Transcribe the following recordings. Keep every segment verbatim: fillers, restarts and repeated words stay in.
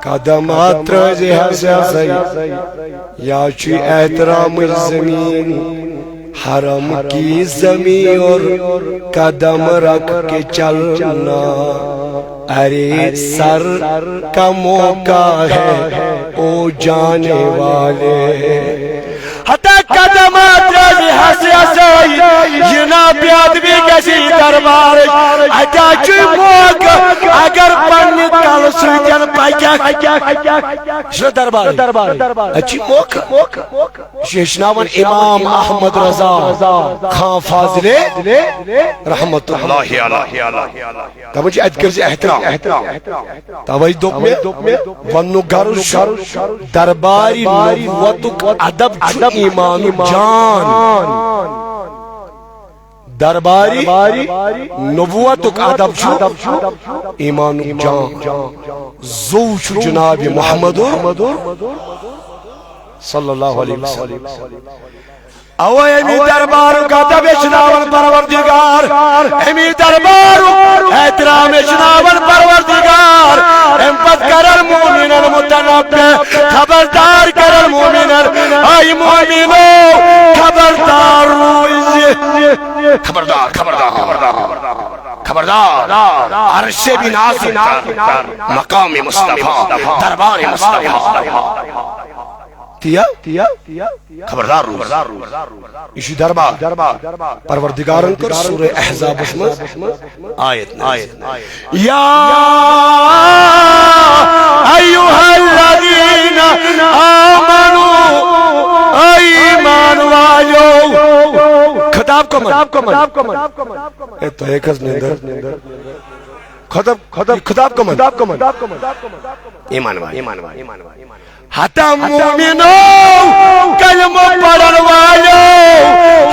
قدم اتھ ترٲزِ حساسے، یا چھُ احترامٕچ زمین، حرم کی زمین اور قدم رکھ کے چلنا۔ ارے سر کا موقع ہے او جانے والے۔ ہتا قدم اتھ ترٲزِ حساسے، یہِ نا بے ادبی گژھِ دربارٕچ۔ اتہِ چھُ موقع، اگر پننہِ کلہٕ سۭتۍ پککھ۔ یہِ چھُ دربار۔ اتہِ چھُ موقع۔ یہِ چھُ ہیٚچھناوان امام احمد رضا خان فاضل رحمت اللہ علیہ۔ دپان چھِ اتہِ کٔرزِ احترام۔ توے دوٚپ مےٚ، وننُک غرض چھُ دربارِ نبوتُک ادب چھُ ایمانُک جان۔ دربارِ نبوتُک ادب چھُ ایمانُک جان۔ زُو چھُ جناب محمد صلی اللہ علیہ وسلم۔ اوے امی دربارُک ادب ہیٚچھناوان پروردگار، امی دربارُک احترام ہیٚچھناوان پروردگار۔ امہِ پتہٕ کرن مومنن متنبہ، خبردار کرن مومنن، اے مومنو، خبردار روزِ۔ خبردار، خبردار، خبردار، خبردار۔ عرش بی نازک کر، مقام مصطفیٰ، دربار مصطفیٰ۔ تیا؟ خبردار روز۔ یہِ چھُ دربار۔ پروردگارن کٔر سورہ احزابس منٛز آیت نازل۔ یا ایھا الذین آمنوا، اے ایمان والیو۔ خطاب کمن؟ اے تۄہہِ کس نیندر؟ خطاب، خطاب، خطاب کمن؟ ایمان والے۔ ہتا مومنو، کلمہ پڑھن والو،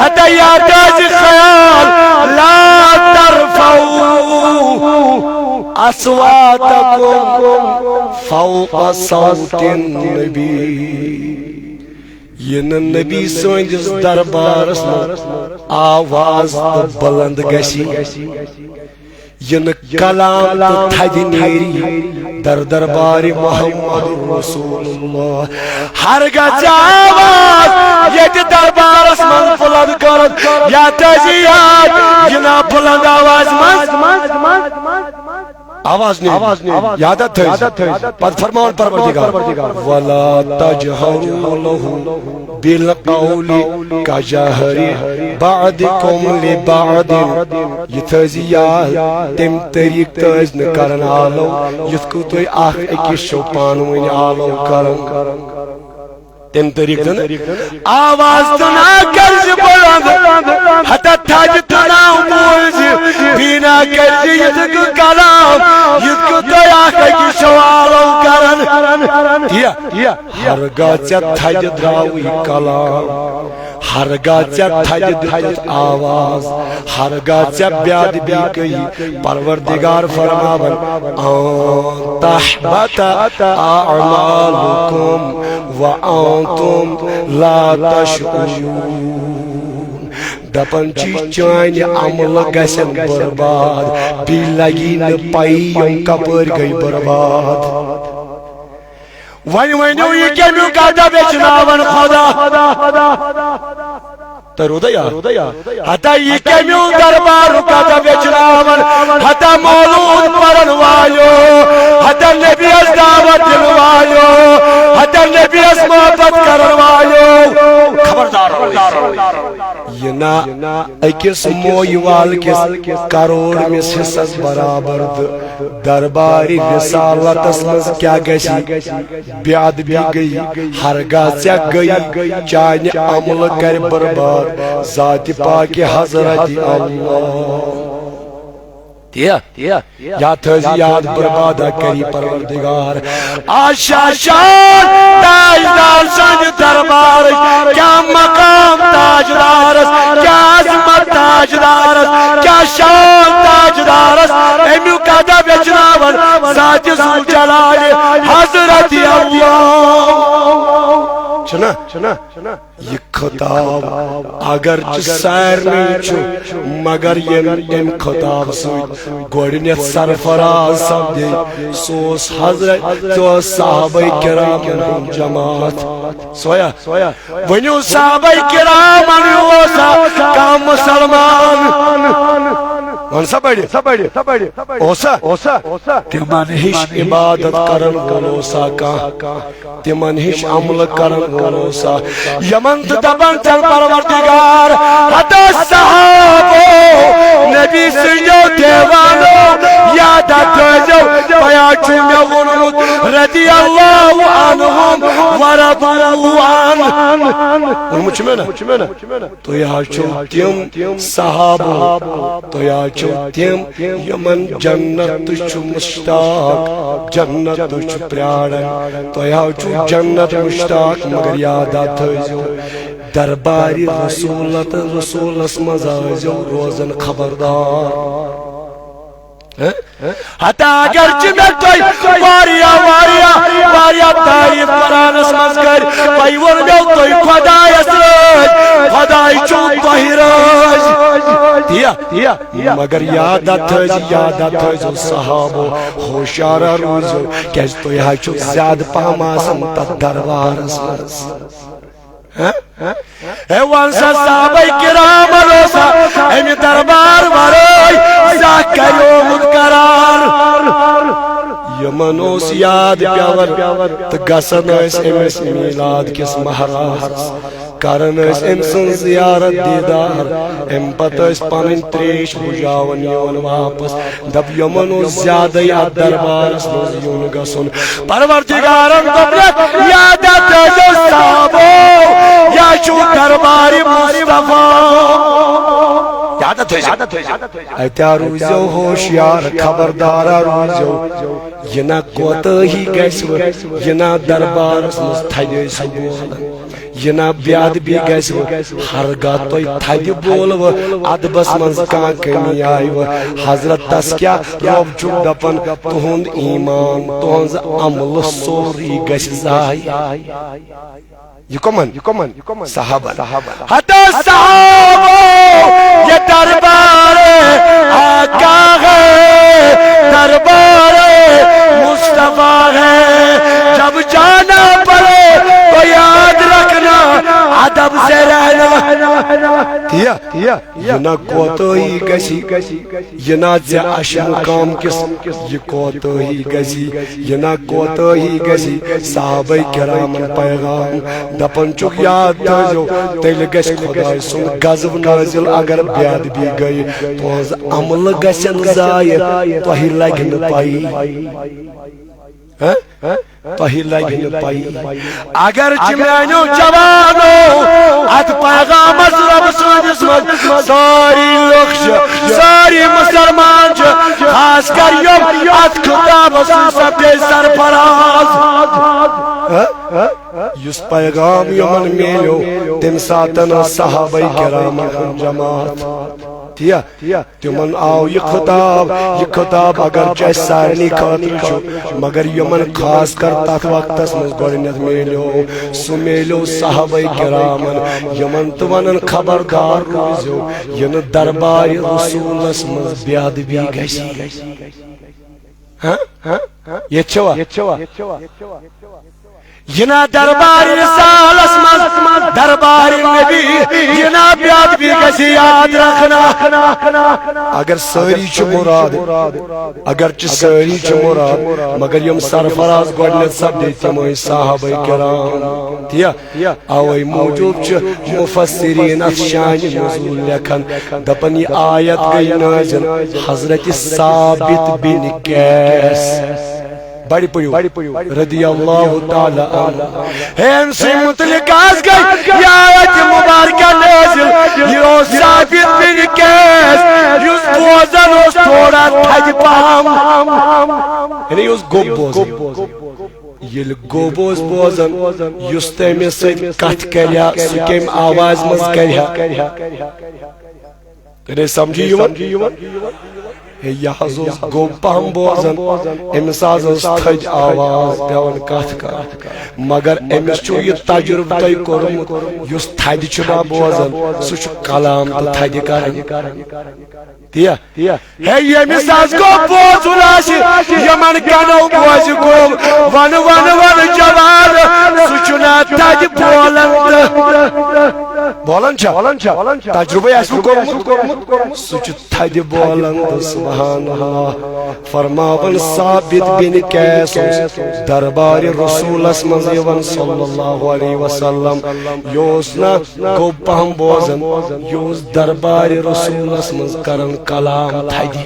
ہتا یاد آسہِ خیال، لا ترفعوا اصواتکم فوق صوت النبی۔ یہِ نہٕ نبی سٕنٛدِس دربارس منٛز آواز تہٕ بلند گژھِ۔ یہِ نہٕ کلام تہٕ تھدِ نیری در دربارِ محمد رسول اللہ۔ ہرگاہ ژےٚ آواز ییٚتہِ دربارس منٛز بلند کٔرٕتھ، یا تٔزی یاد، یہِ نا بلند آواز منٛز آواز نیری۔ یاد تھٲیزِ۔ پتہٕ فرماوان پروردگار، ولا تجہروا لہ بالقول کجہر بعضکم لبعض۔ یہِ تھٲیزِ یاد، تمہِ طریقہٕ تہِ ٲسۍ نہٕ کران آلو، یِتھ کٔنۍ تُہۍ اکھ أکِس چھِو پانہٕ ؤنۍ آلو کران۔ تمہِ طریقہٕ تہِ نہٕ۔ آواز تہِ نا کٔرزِ بلند، ہتا تھدِ تہِ نا بوٗزِ، بیٚیہِ نا کٔرزِ یِتھ کٔنۍ کلام، یِتھ کٔنۍ تُہۍ اکھ أکِس چھِو آلو کران۔ ٹھیٖک؟ ہرگاہ ژےٚ تھدِ درٛاوٕے کلام، ہرگاہ ژےٚ تھدِ دیُتُتھ آواز، ہرگاہ ژےٚ بے ادبی گٔیی، پروردگار فرماوان، ان تحبط اعمالکم وانتم لا تشعرون۔ دپان چھِ چانہِ عملہٕ گژھن برباد، بیٚیہِ لگی نہٕ پَیی یِم کپٲرۍ گٔے برباد۔ وۄنۍ ؤنِو، یہِ کمیُک ادب ہیٚچھناوان خدا؟ تۄہہِ روٗدا یاد؟ ہتا یہِ کمیُک دربارُک ادب ہیٚچھناوان؟ ہتا مولوٗد پرن والیو، ہتا نبیَس دعوت دِنہٕ والیو، ہتا نبیَس محبت کرن والیو۔ خبردار روزِ۔ یہِ نا أکِس مویہِ وال کِس کروڑ مِس حصس برابر تہٕ دربارِ رسالتس منٛز کیٛاہ گژھِ؟ بے ادبی گٔیی، ہرگاہ ژےٚ گٔیی، چانہِ عملہٕ کرِ برباد ذاتِ پاکِ حضرتِ اللہ۔ تی یا؟ یا تھٲوزِ یاد، بربادہ کری پروردگار۔ آز شاشان تاجدار سٕنٛدِ دربارٕچ کیٛاہ مقام تاجدارس، کیٛاہ عظمت تاجدارس، کیٛاہ شان تاجدارس، اَمیُک ادب ہیٚچھناوان ذاتِ ذوالجلالِ حضرتِ اللہ۔ چھُنہ؟ چھُنہ؟ یہِ خطاب اگرچہِ سارنٕے چھُ، مگر ییٚمۍ اَمہِ خطاب سۭتۍ گۄڈٕنٮ۪تھ سرفراز سپدے، سُہ اوس حضرت، سُہ اوس صحابہ کرامن ہُنٛد جماعت۔ سویا؟ ؤنِو صحابہ کرامن اوسا کانٛہہ مسلمان؟ وَن سا بڑِ۔ اوسا؟ تِمن ہِش عبادت کرن وول اوسا کانٛہہ؟ تِمن ہِش عملہٕ کرن وول اوسا؟ یِمن تہٕ دپان، ژےٚ پروردگار، ہتا صحابو، نبی سٕنٛدیو دیوانو، یاد تھٲیزیو، تۄہہِ حظ چھُ مےٚ ووٚنمُت، رضی اللہ عنہم ورضوا عنہ۔ ووٚنمُت چھُ مےٚ نا؟ تُہۍ حظ چھِو تِم صحابہٕ، تُہۍ حظ چھِو تِم یِمن جنت تُہۍ چھِو مشتاق، جنت تُہۍ چھِو پرٛاران، تُہۍ حظ چھِو جنت مشتاق، مگر یاد تھٲیزیو، دربارِ رسوٗلت، رسوٗلس منٛز ٲسۍزیو روزان خبردار۔ ہتا اگرچہِ مےٚ تۄہہِ واریاہ، واریاہ، واریاہ تعریف قرآنس منٛز کٔر، تۄہہِ ووٚن مےٚ تُہۍ خۄدایس رٲضۍ، خۄداے چھُو تۄہہِ رٲضۍ۔ تی یا؟ مگر یاد تھٲیزِ، یاد تھٲیزیو صحابو، ہوشیارا روٗزِو، کیازِ تُہۍ حظ چھِو زیادٕ پہم آسان تتھ دربارس منٛز۔ ہہ؟ ہے وَن سا صحابہ کرامن اوسا اَمہِ دربار ورٲے زانٛہہ کریومُت قرار؟ یِمن اوس یاد پٮ۪وان تہٕ گژھان ٲسۍ أمِس میٖلاد کِس مہرازس، کران ٲسۍ أمۍ سٕنٛز زیارت دیٖدار، اَمہِ پتہٕ ٲسۍ پنٕنۍ تریش بُجاوان یِوان واپس۔ دپ یِمن اوس زیادَے اَتھ دربارس منٛز یُن گژھُن۔ پروردگارن دوٚپنکھ، یاد تھٲیزیو صحابو، یا چھُو دربارِ مصطفیٰ۔ یاد تھٲیزیو۔ اتیا روٗزیو ہوشیار، خبردارا روٗزیو۔ یہِ نہ کوتٲہی گژھِ وٕ، یہِ نہ دربارس منٛز تھدِ ٲسِو بولان۔ یہِ نہ بے ادبی گژھِ وٕ، ہرگاہ تۄہہِ تھدِ بولوٕ، ادبس منٛز کانٛہہ کمی آیہِ وٕ، حضرت تس کیٛاہ رۄب چھُ دپان، تُہُنٛد ایمان، تُہنٛز عملہٕ سورُے گژھِ ضایع۔ یہِ کمن؟ صحابن۔ ہتا صحابو، یہ دربار آقا ہے، دربار مصطفیٰ ہے۔ جب جانا پڑے تو یاد رکھنا، ادب سے رہنا۔ تی یا؟ یہِ نہ کوتٲہی گژھِ، یہِ نہ ژےٚ اَشہِ مُقام کِس، یہِ کوتٲہی گژھِ، یہِ نہ کوتٲہی گژھِ۔ صحابہ کرامن پیغام دپان چھُکھ، یاد تھٲیزیو، تیٚلہِ گژھِ خۄداے سُنٛد غضب نٲزِل اگر بے ادبی گٔیہِ، تُہنٛز عملہٕ گژھن ضایع، تۄہہِ لگہِ نہٕ پَیی۔ ہہ؟ تۄہہِ لگہِ نہٕ پَیی۔ اگرچہِ میانیو جوانو، اتھ پیغامس رب سٕنٛدِس منٛز سٲری لُکھ چھِ، سٲری مسلمان چھِ، خاص کر یِم اتھ خطابس سۭتۍ سپدے سرفراز۔ ہہ؟ یُس پیغام یِمن میلیو، تمہِ ساتن ٲس صحابہ کرامن ہُنٛد جماعت۔ تی یا؟ تِمن آو یہِ خطاب، یہِ خطاب اگرچہِ اسہِ سارنٕے خٲطرٕ چھُ، مگر یِمن خاص کر تتھ وقتس منٛز گۄڈٕنیتھ میلیو، سُہ میلیو صحابہ کرامن، یِمن تہٕ ونان، خبردار روٗزِو، یہِ نہٕ دربارِ رسوٗلس منٛز بے ادبی گژھِ۔ ہہ؟ ییٚتہِ چھوا؟ یہِ نہ دربارِ رسالس منٛز، دربارِ نبی، یہِ نہ بے ادبی گژھِ یاد رکھنا۔ اگر سٲری چھِ مُراد، اگرچہِ سٲری چھِ مُراد، مگر یِم سرفراز گۄڈٕنیتھ سپدے تِم ٲسۍ صحابہ کرام۔ تی یا؟ اوے موٗجوٗب چھِ مفسرین اتھ شانِ نزول لیکھان، دپان، یہِ آیت گٔے نٲزِل حضرت ثابت بن قیس، بڑِ پٔرِو، رضی اللہ تعالیٰ عنہ۔ ہے، أمۍ سٕنٛدِ مُتعلِق حظ گٔے یہِ آیت مُبارکہ نٲزِل۔ یہِ اوس ثابت بن قیس، یُس بوزان اوس تھوڑا تھدِ پہم۔ یعنی یہِ اوس گوٚب بوزان۔ ییٚلہِ گوٚب اوس بوزان، یُس تٔمِس سۭتۍ کتھ کرِ ہا، سُہ کمہِ آوازِ منٛز کرِ ہا؟ تیٚلہِ سمجھی یِوان؟ ہے، یہِ حظ اوس گوٚب پہم بوزان، أمِس حظ ٲس تھٔدۍ آواز پٮ۪وان کتھ کرٕنۍ۔ مگر أمِس چھُ یہِ تجربہٕ تۄہہِ کوٚرمُت، یُس تھدِ چھُ نہ بوزان، سُہ چھُ کلام تہٕ تھدِ کران۔ تی یا؟ ہے، ییٚمِس حظ گوٚو بوزُن آسہِ، یِمن کنو بوزِ گوٚو، ونہٕ، ونہٕ، ونہٕ جوان، سُہ چھُ نہ تھدِ بولان تہٕ بولان چھا؟ تجربے آسہِ نہٕ کوٚرمُت، سُہ چھُ تھدِ بولان تہٕ سبحان اللہ۔ فرماوان ثابت بن قیس اوس دربارِ رسولس منٛز یِوان صلی اللہ علیہ وسلم۔ یہِ اوس نہ گوٚب پہم بوزان، یہِ اوس دربارِ رسولس منٛز کران کلام تھدِ۔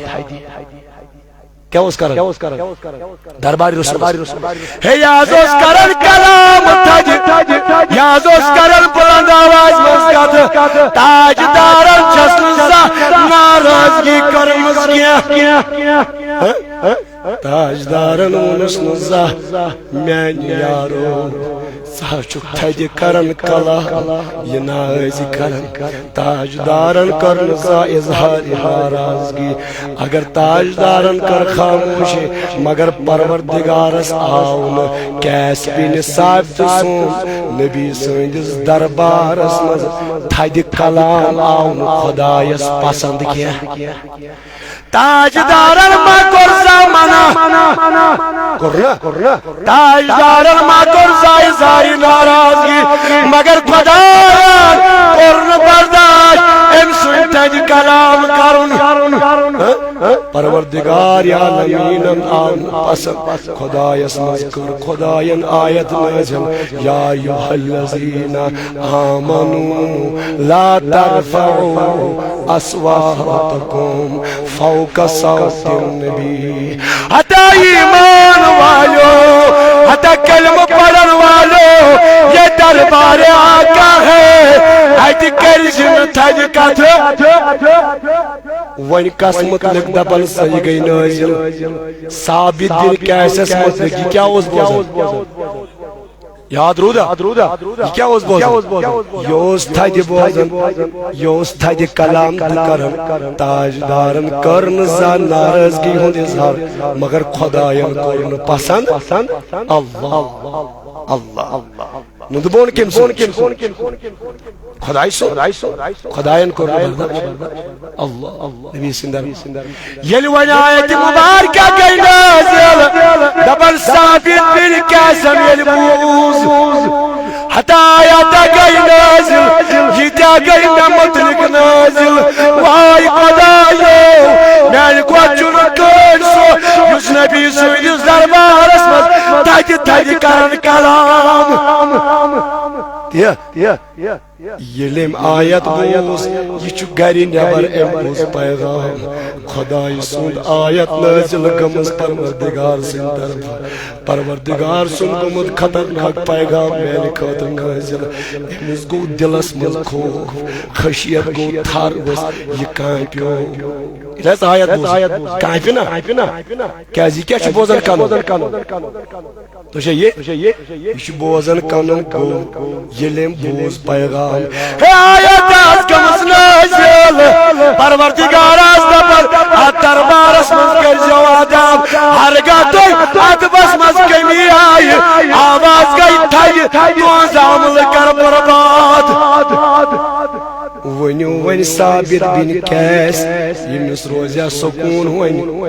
کیٛاہ اوس کران؟ دربارِ رسول۔ ہے، یہِ حظ اوس کران کلام تھدِ، یہِ حظ اوس کران بلند آواز منٛز کتھ۔ تاجدارن چھس نہٕ زانٛہہ ناراضگی کٔرمٕژ کینٛہہ۔ ہہ؟ تاجدارن ووٚنُس نہٕ زانٛہہ، میانہِ یارو، ژٕ حظ چھُکھ تھدِ کران کلام، یہِ نہ ٲسی کران۔ تاجدارن کٔر نہٕ زانٛہہ اظہار ناراضگی۔ اگر تاجدارن کٔر خاموشی، مگر پروردگارس آو نہٕ قیس بن ثابت سُنٛد نبی سٕنٛدِس دربارس منٛز تھدِ کلام آو نہٕ خدایس پسند کینٛہہ۔ تاجدارن ما کوٚر زانٛہہ منع؟ کوٚر نا؟ تاجدارن ما کوٚر زانٛہہ اظہار ناراضگی؟ مگر خدایَن کوٚر نہٕ برداش أمۍ سُنٛد تھدِ کلام کرُن۔ ہہ؟ پروردگار عالمیٖنن آو نہٕ پسند۔ خدایس منٛز کٔر خدایَن آیت نٲزِل، یا ایھا الذین آمنوا لا ترفعوا اصواتکم فوق صوت النبی۔ ہتا ایمان والو، ہتا کلمہ پڑھن والو، یہ دربار آقا ہے، اتہِ کٔرزِ نہٕ تھدِ کتھٕ۔ وۄنۍ کس متعلق دپان سا یہِ گٔے نٲزِل؟ ثابت بن قیسس متعلق۔ یہِ کیٛاہ اوس بوزان؟ یاد روٗدا؟ یہِ کیٛاہ اوس بوزان؟ یہِ اوس تھدِ بوزان، یہِ اوس تھدِ کلام تہِ کران۔ تاجدارن کٔر نہٕ زانٛہہ ناراضگی ہُنٛد اظہار، مگر خدایَن کوٚر نہٕ پسند۔ اللہ، اللہ۔ نُندٕ بون کٔمۍ سُنٛد؟ خدایہِ سُنٛد۔ خدایَن کوٚر نہٕ برداش۔ اللہ، اللہ۔ نبی سٕنٛدۍ دربار۔ ییٚلہِ وۄنۍ آیت مبارکہ گٔے نٲزِل، دپان ثابت بن قیسن ییٚلہِ بوٗز، ہتا آیت گٔے نٲزِل، یہِ تہِ گٔے مےٚ متعلق نٲزِل۔ واے خدایو، میانہِ کھۄتہٕ چھُنہٕ کٲنٛسہِ سُہ، یُس نبی سٕنٛدِس دربارس منٛز تھدِ تھدِ کران کلام۔ تہِ ییٚلہِ أمۍ آیت بوٗز، یہِ چھُ گرِ نٮ۪بر، أمۍ بوٗز پیغام۔ خدایہِ سُنٛد آیت نٲزِل گٔمٕژ پروردگار سٕنٛدِ طرفہٕ۔ پروردگار سُنٛد گوٚمُت خطرناک پیغام میانہِ خٲطرٕ نٲزِل۔ أمِس گوٚو دِلس منٛز خوف، خشیت گوٚو، تھر ؤژھ، یہِ کانٛپیو۔ ییٚلہِ حظ آیت بوٗز، کانٛپہِ نا؟ کیٛازِ یہِ کیٛاہ چھُ بوزان کنن؟ تُہۍ چھا یہِ؟ یہِ چھُ بوزان کنن گوٚو، ییٚلہِ أمۍ بوز پیغام۔ ہے آیت آز گٔمٕژ نٲزِل، پروردگار آز دپان، اتھ دربارس منٛز کٔرۍزیو ادب۔ ہرگاہ تۄہہِ ادبس منٛز کٔمی آیہِ، آواز گٔے تھدِ، تُہنٛز عملہٕ کر برباد۔ ؤنِو وۄنۍ ثابت بن قیس، ییٚمِس روزِ ہا سکوٗن وۄنۍ،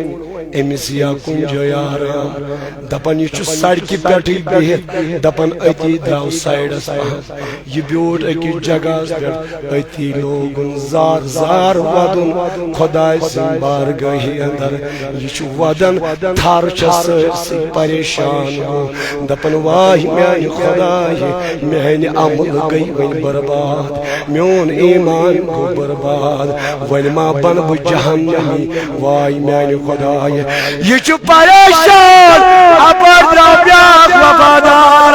أمِس یی ہا کُنہِ جایہِ آرام۔ دپان یہِ چھُ سڑکہِ پٮ۪ٹھٕے بِہِتھ، دپان أتی درٛاو سایڈس پہم۔ یہِ بیوٗٹھ أکِس جگہس پٮ۪ٹھ، أتی لوگُن زار زار ودُن خدایہِ سٕنٛدِ بارگاہہِ اندر۔ یہِ چھُ ودان، تھر چھس سٲرسٕے پریشان گوٚو۔ دپان واے میانہِ خدایہِ، میانہِ عملہٕ گٔے وۄنۍ برباد، میون ایمان گوٚو برباد، وۄنۍ ما بنہٕ بہٕ جہنمی؟ واے میانہِ خدایہِ، یہِ چھُ پریشان۔ اپٲرۍ درٛاو بیٛاکھ وفادار،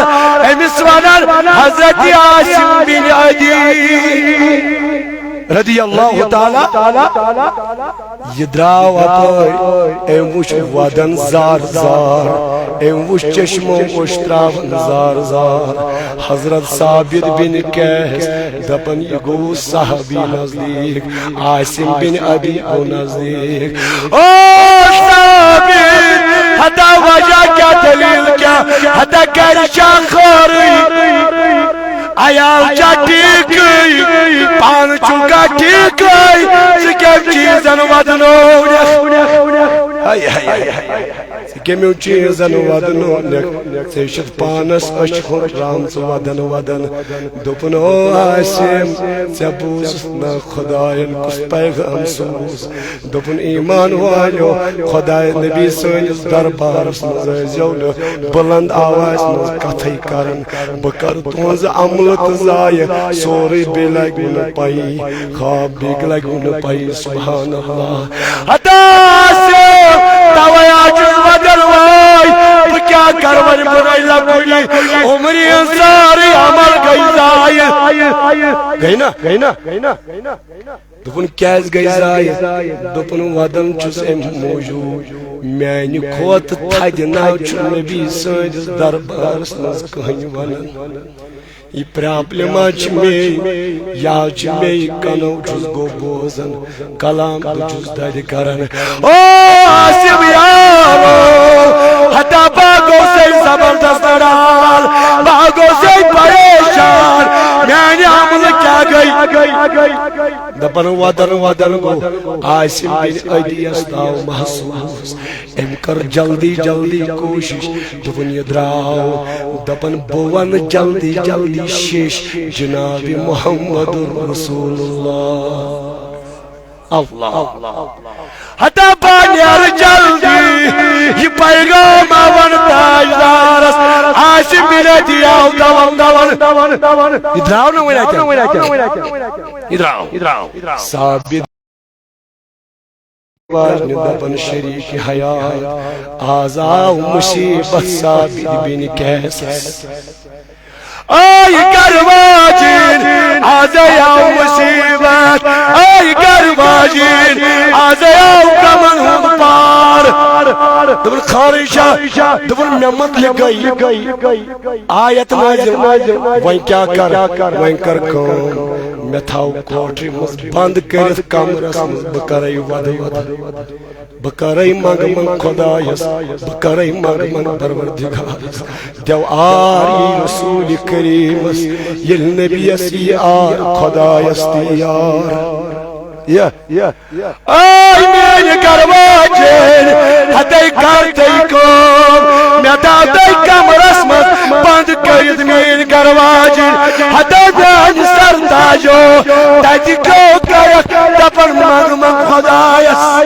أمِس ونان حضرت عاصم بن عدی رضی اللہ تعالیٰ۔ یہِ درٛاو اَپٲرۍ، أمۍ وُچھ وَدَن زار زار، أمۍ وُچھ چشمو وُچھ ترٛاوان زار زار۔ حضرت ثابت بن قیس دَپان، یہِ گوٚو صحابی نزدیٖک، عاصم بن عدی گوٚو نزدیٖک۔ او ثابت، ہتا وجہ کیٛاہ، دٔلیٖل کیٛاہ، ہتا کَرِ چھا خٲرٕے؟ عیال چھا ٹھیکٕے؟ پانہٕ چھُکھا ٹھیکٕے؟ ژٕ کٔمۍ چیٖزن وَدنوونکھ؟ ہاے، ہاے، ہاے، ہاے۔ ژٕ کٔمۍ چیٖزن وَدنوونکھ؟ ژےٚ چھُتھ پانس أچھ ہُنٛد رام ژٕ وَدن وَدن۔ دوٚپُن، او عاصم، ژےٚ بوٗزُتھ نا خۄداین کُس پیغام سوٗز؟ دوٚپُن، ایمان والٮ۪و، خۄداے نبی سٲنِس دربارس منٛز ٲسۍزیو نہٕ بُلند آوازِ منٛز کتھے کران۔ بہٕ کرٕ تُہنٛز عملہٕ تہٕ ضایع سورُے، بیٚیہِ لگوٕ نہٕ پیی، خواب بیٚیہِ لگوٕ نہٕ پیی۔ سبحان اللہ۔ ہتا آسہِ، توے آ چھُس ودان وٲے، بہٕ کیٛاہ کرٕ وۄنۍ، بہٕ نے لۄکُٹی عمری ہٕنٛز سٲرٕے عمل گٔے ضایع۔ گٔے نا؟ گٔے نا؟ دوٚپُن، کیٛازِ گٔے ضایع؟ دوٚپُن، وَدان چھُس اَمہِ موٗجوٗب، میٛانہِ کھۄتہٕ تھدِ ناو چھُ نبی سٲنِس دربارس منٛز کٕہٕنۍ وَنان۔ یہِ پرٛابلِم حظ چھِ مے، یہِ حظ چھِ مے، کَنو چھُس گوٚو بوزان، کلام بہٕ چھُس دَرِ کران۔ او آصف یارو، ہتا بہٕ گوٚوسَے زبردست ناراض، بہٕ گوٚوسَے پریشان، میٛانہِ عملہٕ کیٛاہ گٔے؟ دپان ودان ودان گوٚو عاصم بن عدیس تاو محسوس۔ أمۍ کٔر جلدی جلدی کوٗشِش، دوٚپُن، یہِ درٛاو۔ دپان، بہٕ وَنہٕ جلدی جلدی شیش جناب محمد رسول اللہ۔ اللہ۔ ہتا بہٕ نیرٕ جلدی، یہِ پیغام وَن تاجدارس، عاصم بن عدی آو دوان دوان۔ یہِ درٛاو نہ وۄنۍ اَتٮ۪ن۔ یہِ درٛاو۔ ثابت واجنہِ دپان، شریک حیات، آز آو مصیبت ثابت بن قیسس۔ آے گرٕ واجِنۍ، آزے آو مصیبت۔ آے گرٕ واجِنۍ، آزے آو غمن ہُنٛد پار۔ دوٚپُن، خٲرٕے چھا؟ دوٚپُن، مےٚ متعلق گٔے آیت نازل۔ وۄنۍ کیٛاہ کر؟ وۄنۍ کر کٲم، مےٚ تھاو کوٹھرِ منٛز بنٛد کٔرِتھ کمرس منٛز، بہٕ کرے ودٕ ودٕ۔ بہٕ کرے منٛگہٕ منٛگہٕ خۄدایس، بہٕ کرے منٛگہٕ منٛگہٕ پروردگارس۔ دٮ۪و آر یی رسول کریمس، ییٚلہِ نبیس یی آر خۄدایس تہِ یار۔ یہِ، یہِ، آے میٛانہِ گرٕ واجِنۍ، ہتے کر تُہۍ کٲم، مےٚ تھاو تُہۍ کمرس منٛز بنٛد کٔرِتھ میٛٲنۍ گرٕ واجِنۍ، ہتے میٛانہِ سر تاجو، تتہِ کیٛاہ کرکھ دپان منٛگہٕ منٛگہٕ خۄدایس۔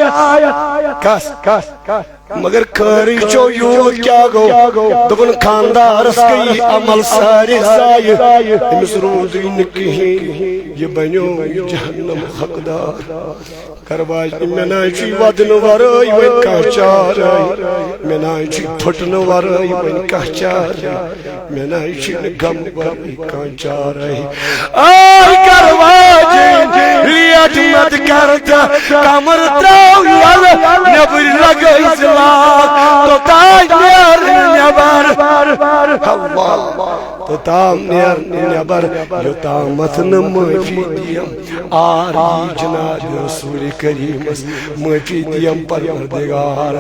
کس؟ مگر خٲرٕے چھو یوٗت کیٛاہ گوٚو؟ دوٚپُن خاندارس گٔیہِ عمل سارے ضایع، أمِس روٗدُے نہٕ کِہیٖنۍ، یہِ بنیو جہنم حقدار۔ گرٕ واجنہِ، مےٚ نہ چھُے ودنہٕ ورٲے وۄنۍ کانٛہہ چارے، مےٚ نہ چھُے پھُٹنہٕ ورٲے وۄنۍ کانٛہہ چارے، مےٚ نہ چھُے نہٕ غم ورٲے کانٛہہ چارے۔ آے گرٕ واجِنۍ، لیٹ مت کر تہٕ کمر تراو یلہٕ، نٮ۪بٕرۍ لگٲے زِ لاک، توٚتام نیر نہٕ نٮ۪بر۔ اللہ۔ توٚتام نیر نہٕ نٮ۪بر، یوٚتامتھ نہٕ معٲفی دِیم۔ آر یی جناب رسول کریمس، معٲفی دِیم پروردگار۔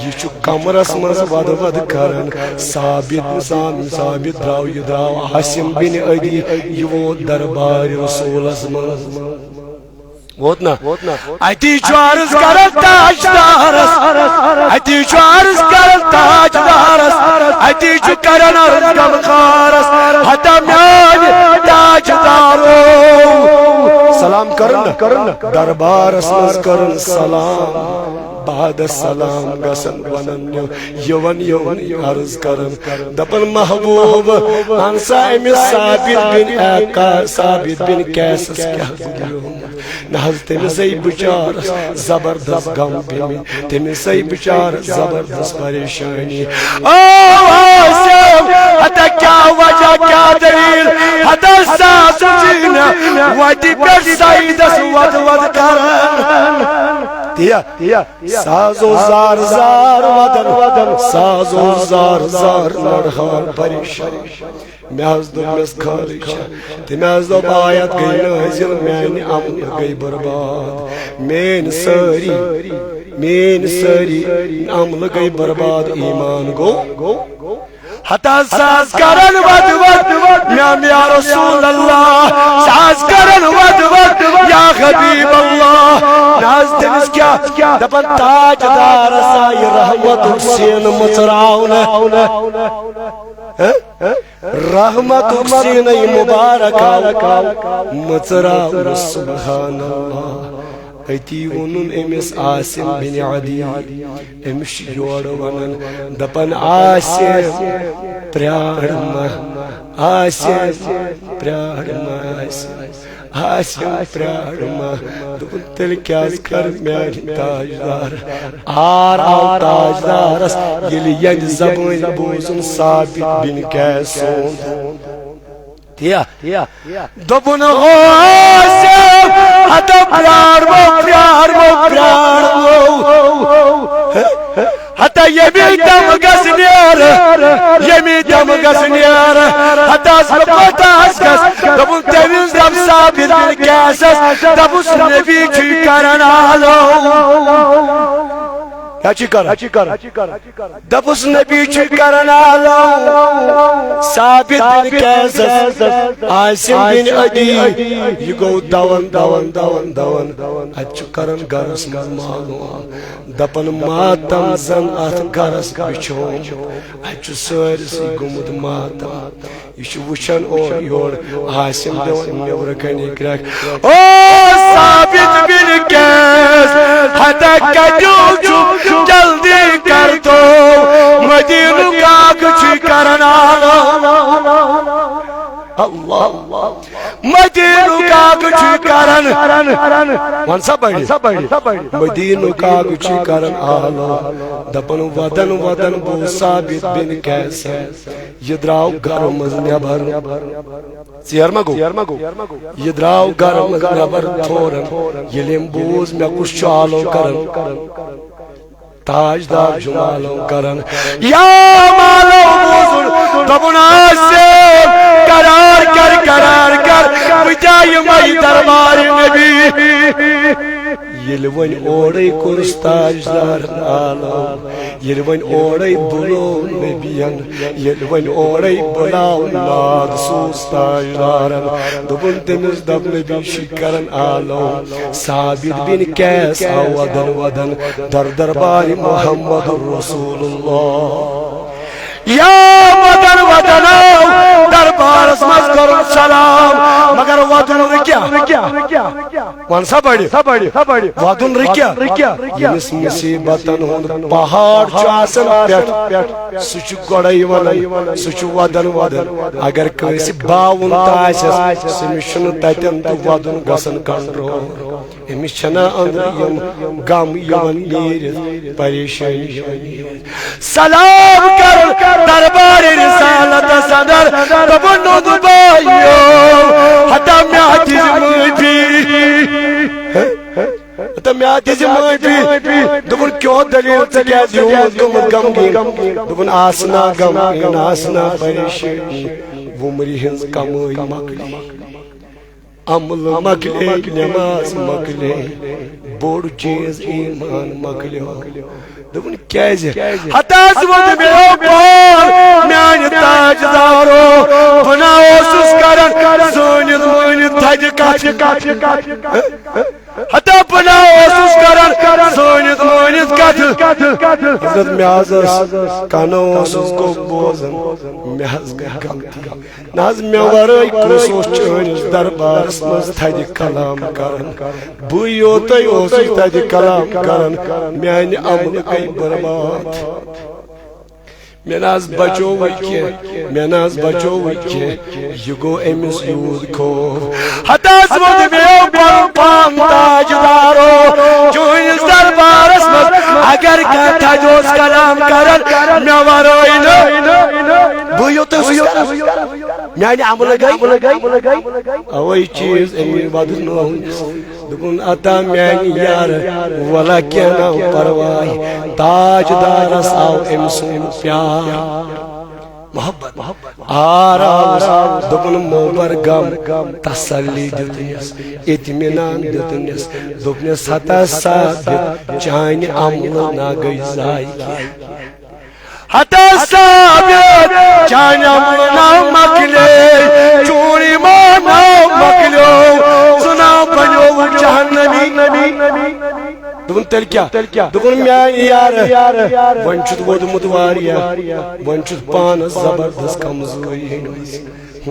یہِ چھُ کمرس منٛز ودٕ ودٕ کران۔ ثابت، ثابت، ثابت درٛاو، یہِ درٛاو عاصم بن عدی، یہِ ووت دربار رسولس منٛز۔ ووت نا؟ اتی چھُ عرض کران تاجدارس، اتی چھُ عرض کران تاجدارس، اتی چھُ کران عرض غمخارس، ہتا میانہِ تاجدارو۔ سلام کرن نا؟ دربارس منٛز کرن سلام۔ بعد السلام گژھن ونن، یِوان یِوان عرض کرن، دپن، محبوب، ون سا أمِس ثابت بن آقا، ثابت بن قیسس کیٛاہ گُزریومُت؟ نہ حظ، تٔمِس ہے بِچارس زبردست غم پیٚمٕتۍ، تٔمِس ہے بِچارس زبردست پریشٲنی۔ او عاصم، ہتا کیٛاہ وجہ، کیٛاہ دلیل؟ ہتا ساس زینہ وتہِ پٮ۪ٹھ سعیدس ود ود کران۔ تیا، سازو زار زار ودن، سازو زار زار لڑہار پریشان۔ مےٚ حظ دوٚپمَس خٲرٕے چھا؟ تٔمۍ حظ دوٚپ آیت گٔے نٲزِل، میانہِ عملہٕ گٔے برباد، میٲنۍ سٲری، میٲنۍ سٲری عملہٕ گٔے برباد، ایمان گوٚو۔ ہتا ساز کرن ود ود، میام یا رسول اللہ، ساز کرن ود ود، یا حبیب اللہ۔ نہ حظ تٔمِس کیٛاہ دپان، تاجدارس آیہِ رحمتُک سیٖنہٕ مُژراونہٕ۔ ہہ؟ رحمتُک سیٖنَے مُبارک آو مُژراونہٕ، سبحان اللہ۔ أتی ووٚنُن أمِس عاصم بن عدی، أمِس چھِ یورٕ وَنان، دَپان، عاصم، پرٛار مہ، عاصم، پرٛار مہ، عاصم، عاصم، پرٛار مہ۔ دوٚپُن، تیٚلہِ کیٛازِ کَرٕ میٛانہِ تاجدار؟ آر آو تاجدارس، ییٚلہِ یَنہِ زبٲنۍ بوٗزُن ثابت بن قیس سُنٛد۔ تیا۔ دوٚپُن، ہو عاصم، ہتا پرٛارمو، پرٛارمو، پرٛارمو۔ ہتا ییٚمی دم گژھ نیر، ییٚمی دم گژھ نیر۔ ہتاس بہٕ کوتاہ گژھ۔ دوٚپُن، تٔمِس دم ثابت بن قیسس، دوٚپُس، نبی چھُے کران آلو۔ کیٛاہ چھُے کران؟ دپُس، نبی چھُ کران آلو۔ ثابت بن قیسس، عاصم بن عدی، یہِ گوٚو دون، دون، دون، دون۔ اتہِ چھُ کران گرس منٛز معلوم، دپان، ماتم زن اتھ گرس بچھومُت۔ اتہِ چھُ سٲرسٕے گوٚمُت ماتم۔ یہِ چھُ وٕچھان اورٕ یورٕ، عاصم دِوان نیٚبرٕ کنہِ کرٛٮ۪کھ، او ثابت بن قیس، ہتا کتیو چھُ، جلدی کر تو، مدینُک آقہٕ چھُے کران آلو۔ اللہ، مدینُک آقہٕ چھُے کران۔ وَن سا بڑِ۔ مدینُک آقہٕ چھُے کران آلو۔ دپان، ودن ودن بوٗز ثابت بن قیسن۔ یہِ درٛاو گرٕ منٛز نٮ۪بر۔ ژیر ما گوٚو؟ یہِ درٛاو گرٕ منٛز نٮ۪بر تھورن۔ ییٚلہِ أمۍ بوٗز، مےٚ کُس چھُ آلو کران، تاجدار چھُم آلو کران۔ یا مالو بوٗزُن، دوٚپُن، عاصم، قرار کر، قرار کر، بہٕ تہِ یِمے دربار نبی۔ ییٚلہِ وۄنۍ اورَے کوٚرُس تاجدارن آلو، ییٚلہِ وۄنۍ اورَے بُلوو نبیَن، ییٚلہِ وۄنۍ اورَے بُلاو ناد سوٗز تاجدارن، دوٚپُن تٔمِس، دَپ نبی چھُے کران آلو۔ ثابت بن قیس آو ودن ودن در دربار محمد رسول اللہ۔ یا ودن ودن آو دربارس منٛز کوٚرُن سلام، مگر ودُن نہٕ کینٛہہ۔ وَن سا بڑِ۔ ودُن نہٕ کینٛہہ۔ ییٚمِس مُصیٖبتن ہُنٛد پہاڑ چھُ آسان پٮ۪ٹھ، سُہ چھُ گۄڈَے وَنان، سُہ چھُ ودن ودن۔ اگر کٲنٛسہِ باوُن تہِ آسٮ۪س، تٔمِس چھُنہٕ تَتٮ۪ن تہِ ودُن گژھان کنٹرول۔ أمِس چھَنہ أنٛدرٕ یِم غم یِوان نیٖرِتھ، پریشٲنی یِوان نیٖرِتھ۔ سلام کر دربار رسالت صدر، دوٚپُن، نُنٛد بٲیِو، ہتا مےٚ دِژ معٲفی۔ ہتا مےٚ دِژ معٲفی۔ دوٚپُن، کیٛاہ دٔلیٖل، ژٕ کیٛازِ یوٗت گوٚمُت غمگیٖن؟ دوٚپُن، آسنا غمگیٖن، آسنا پریشٲنی، وُمرِ ہٕنٛز کمٲے مۄکلے۔ عمل مۄکلے، نماز مۄکلے، بوٚڑ چیز ایمان مۄکلیو۔ دوٚپُن، کیازِ؟ ہتس ووٚن مےٚ پان، میانہِ تاجدارو، بہٕ نہ اوسُس کران زٲنِتھ مٲنِتھ تھدِ کتھِ۔ ہتا بہٕ نہ اوسُس کران زٲنِتھ مٲنِتھ کتھٕ۔ حضرت، مےٚ حظ ٲس کنو اوسُس گوٚو بوزان، مےٚ حظ گٔے غلطی۔ نہ حظ، مےٚ ورٲے کُس اوس چٲنِس دربارس منٛز تھدِ کلام کران؟ بٕے یوتُے اوسُس تھدِ کلام کران، میانہِ عملہٕ گٔے برباد۔ مےٚ نہ حظ بچووُے کینٛہہ، مےٚ نہ حظ بچووُے کینٛہہ، یہِ گوٚو أمِس یوٗت خوف۔ ہتس ووٚن مےٚ پنُن پان تاجدارو، چٲنِس دربارس منٛز اگر کانٛہہ تھدِ اوس کلام کران، مےٚ ورٲے نہٕ، بٕے یوتُے اوسُس کران۔ میانہِ عملہٕ گٔے۔ اوے چیز أمۍ ودنوو۔ دوٚپُن، عطا میانہِ یارٕ، وَلہ کینٛہہ نہٕ پرواے، تاجدارس آو أمۍ سُنٛد پیار، محبت۔ آراوس دوٚپُن، مو بر غم، تسلی دیُتنس، اطمینان دیُتنس، دوٚپنس، ہتا ثابت، چانہِ عملہٕ نہ گٔے ضایع کینٛہہ۔ ہتا ثابت، چانہِ عملہٕ نہ مۄکلے، چون ایمان نہ مۄکلیو، ژٕ نہ بنیووُکھ جہنمی۔ دوٚپُن، تیٚلہِ کیٛاہ؟ دوٚپُن، میٛانہِ یارٕ، وۄنۍ چھُتھ ووٚدمُت واریاہ، وۄنۍ چھُتھ پانَس زبردست کمزوری ہٕنٛدۍ منٛز۔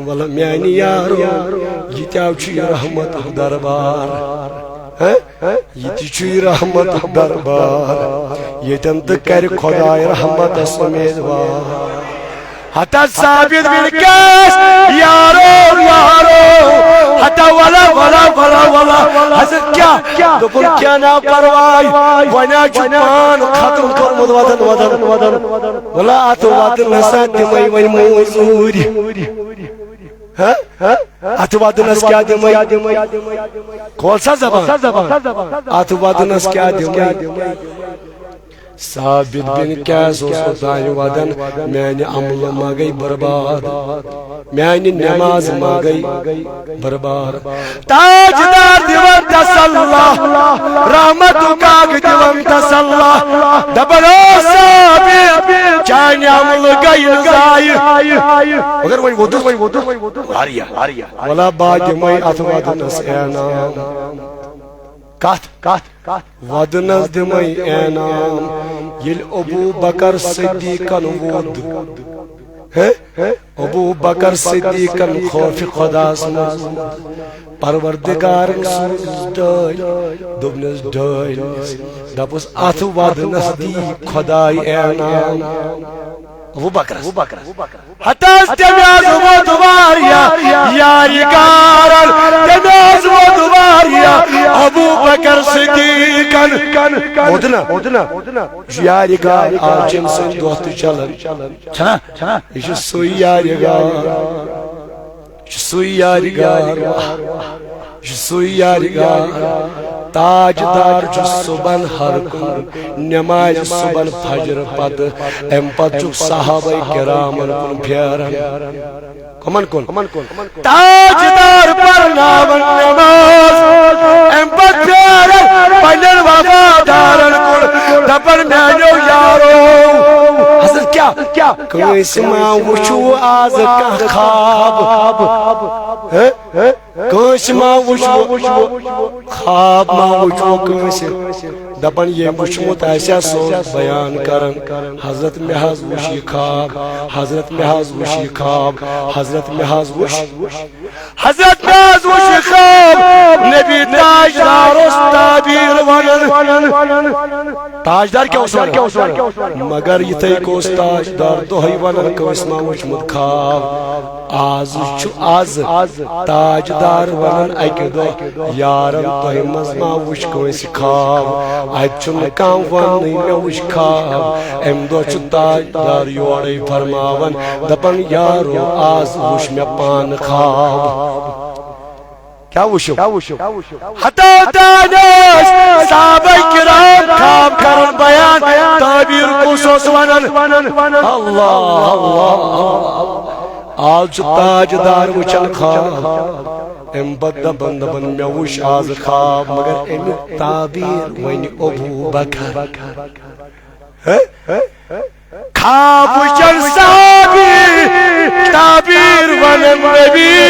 وَلہٕ میٛانہِ یارو، یہِ تہِ ہا چھُ یہِ رحمتُک دربار۔ ہہ؟ یہِ تہِ چھُ یہِ رحمتُک دربار۔ ییٚتٮ۪ن تہٕ کرِ خۄداے رحمتس اُمیدوار۔ ہتا ثابت بن قیس، یارو، یارو، ہتا ولا، ولا، ولا، ولا۔ حضرت کیٛاہ؟ دوٚپُن، کینٛہہ نہ پرواے، وۄنۍ ہا چھُ پان ختم کوٚرمُت وَدن، وَدن، وَدن۔ ولا اتھ وَدنس ہا دِمے وۄنۍ موزوٗرۍ۔ ہہ؟ اتھ وَدنس کیٛاہ دِمے؟ کھول سا زبان۔ اتھ وَدنس کیٛاہ دِمے؟ ثابت بن قیس اوس اوٚتانۍ وَدان، میانہِ عملہٕ ما گٔے برباد، میانہِ نماز ما گٔے برباد۔ تاجدار دِوان تسلا، رحمتُک کاک دِوان تسلا، دَپان، او ثابت، چانہِ عملہٕ گٔے نہٕ ضایع۔ مگر وۄنۍ ووٚدُس، وۄنۍ ووٚدُس واریاہ۔ ولا بہٕ دِمے اتھ وَدنس انعام۔ کتھ؟ کتھ؟ وَدنس دِمے انعام۔ ییٚلہِ ابو بکر صدیقن ووٚد، ہے؟ ابو بکر صدیقن خوف خداس منٛز ووٚد، پروردگارن سوٗزِس ڈٲلۍ، دوٚپنس، ڈٲلۍ، دپُس، اتھ وَدنس دی خداے انعام۔ ابو بکرس۔ ہتس تٔمۍ حظ ووٚد واریاہ یارِ گارن، تٔمۍ حظ ووٚد واریاہ ابو بکر صدیقن۔ ووٚد نا؟ یہِ چھُ یارِ گار، آز چھِ أمۍ سٕنٛدۍ دۄہ تہِ چلان۔ چھنا؟ یہِ چھُ سُے یارِ گار۔ یہِ چھُ سُے یارِ گار۔ یہِ چھُ سُے یارِ گار۔ تاجدار چھُ صُبحن ہر کُنہِ نمازِ صُبحن فجر پتہٕ، اَمہِ پتہٕ چھُکھ صحابہ کرامن کُن پھیران۔ کمن کُن؟ تاجدار پرناوان نماز، اَمہِ پتہٕ پھیران پننٮ۪ن وفادارن کُن، دپان، میانیو یارو، حضرت کیٛاہ؟ کٲنٛسہِ ما وٕچھو آز کانٛہہ خواب؟ ہہ؟ کٲنٛسہِ ما وٕچھو خواب؟ ما وٕچھو کٲنٛسہِ؟ دپان، ییٚمۍ وٕچھمُت آسہِ ہا، سُہ اوس بیان کران، حضرت، مےٚ حظ وٕچھ یہِ خواب، حضرت، مےٚ حظ وٕچھ یہِ خواب، حضرت، مےٚ حظ وٕچھ، حضرت، مےٚ حظ وٕچھ یہِ خواب۔ نبی تاجدار اوس تعبیر ونان۔ تاجدار کیٛاہ اوس ونان؟ مگر یِتھے کٔنۍ اوس تاجدار دۄہے ونان، کٲنٛسہِ ما وٕچھمُت خواب؟ آز چھُ آز تاجدار ونان اکہِ دۄہ، یارن، تۄہہِ منٛز ما وٕچھ کٲنٛسہِ خواب؟ اتہِ چھُنہٕ کانٛہہ وننٕے مےٚ وٕچھ خواب۔ امہِ دۄہ چھُ تاجدار یورے فرماوان، دپان، یارو، آز وٕچھ مےٚ پانہٕ خواب۔ کیٛاہ وٕچھِو؟ ہتو تانۍ ٲسۍ صحابہ کرام خواب کران بیان، تعبیر کُس اوس ونان؟ اللہ، اللہ۔ آز چھُ تاجدار وٕچھان خواب۔ امہِ پتہٕ دپان، دپان، مےٚ وٕچھ آز خواب، مگر امیُک تعبیر ونہِ ابو بکر۔ ہہ؟ خواب وٕچھن صحابی، تعبیر ونن نبی،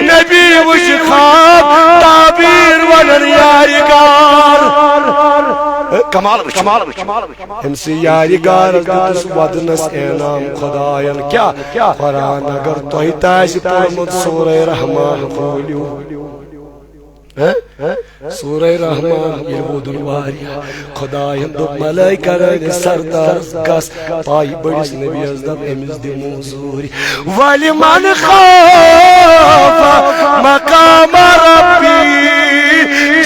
نبی وٕچھ خواب، تعبیر ونن یارِ گار۔ کمال وٕچھ، کمال وٕچھ۔ أمۍ سٕے یارِ گارس دیُتُس ودنس انعام خداین۔ کیٛاہ؟ قرآن اگر تۄہہِ تہِ آسہِ پوٚرمُت، سورہ رحمان کھوٗلِو۔ ہہ؟ سورہ رحمان ییٚلہِ وودُن واریاہ، خدایَن دوٚپ ملائکہ رٲنِس سردارس، گژھ پایہِ بٔڑِس نبیَس دَپ أمِس دِ موزوٗرۍ۔ ولمن خاف مقام ربی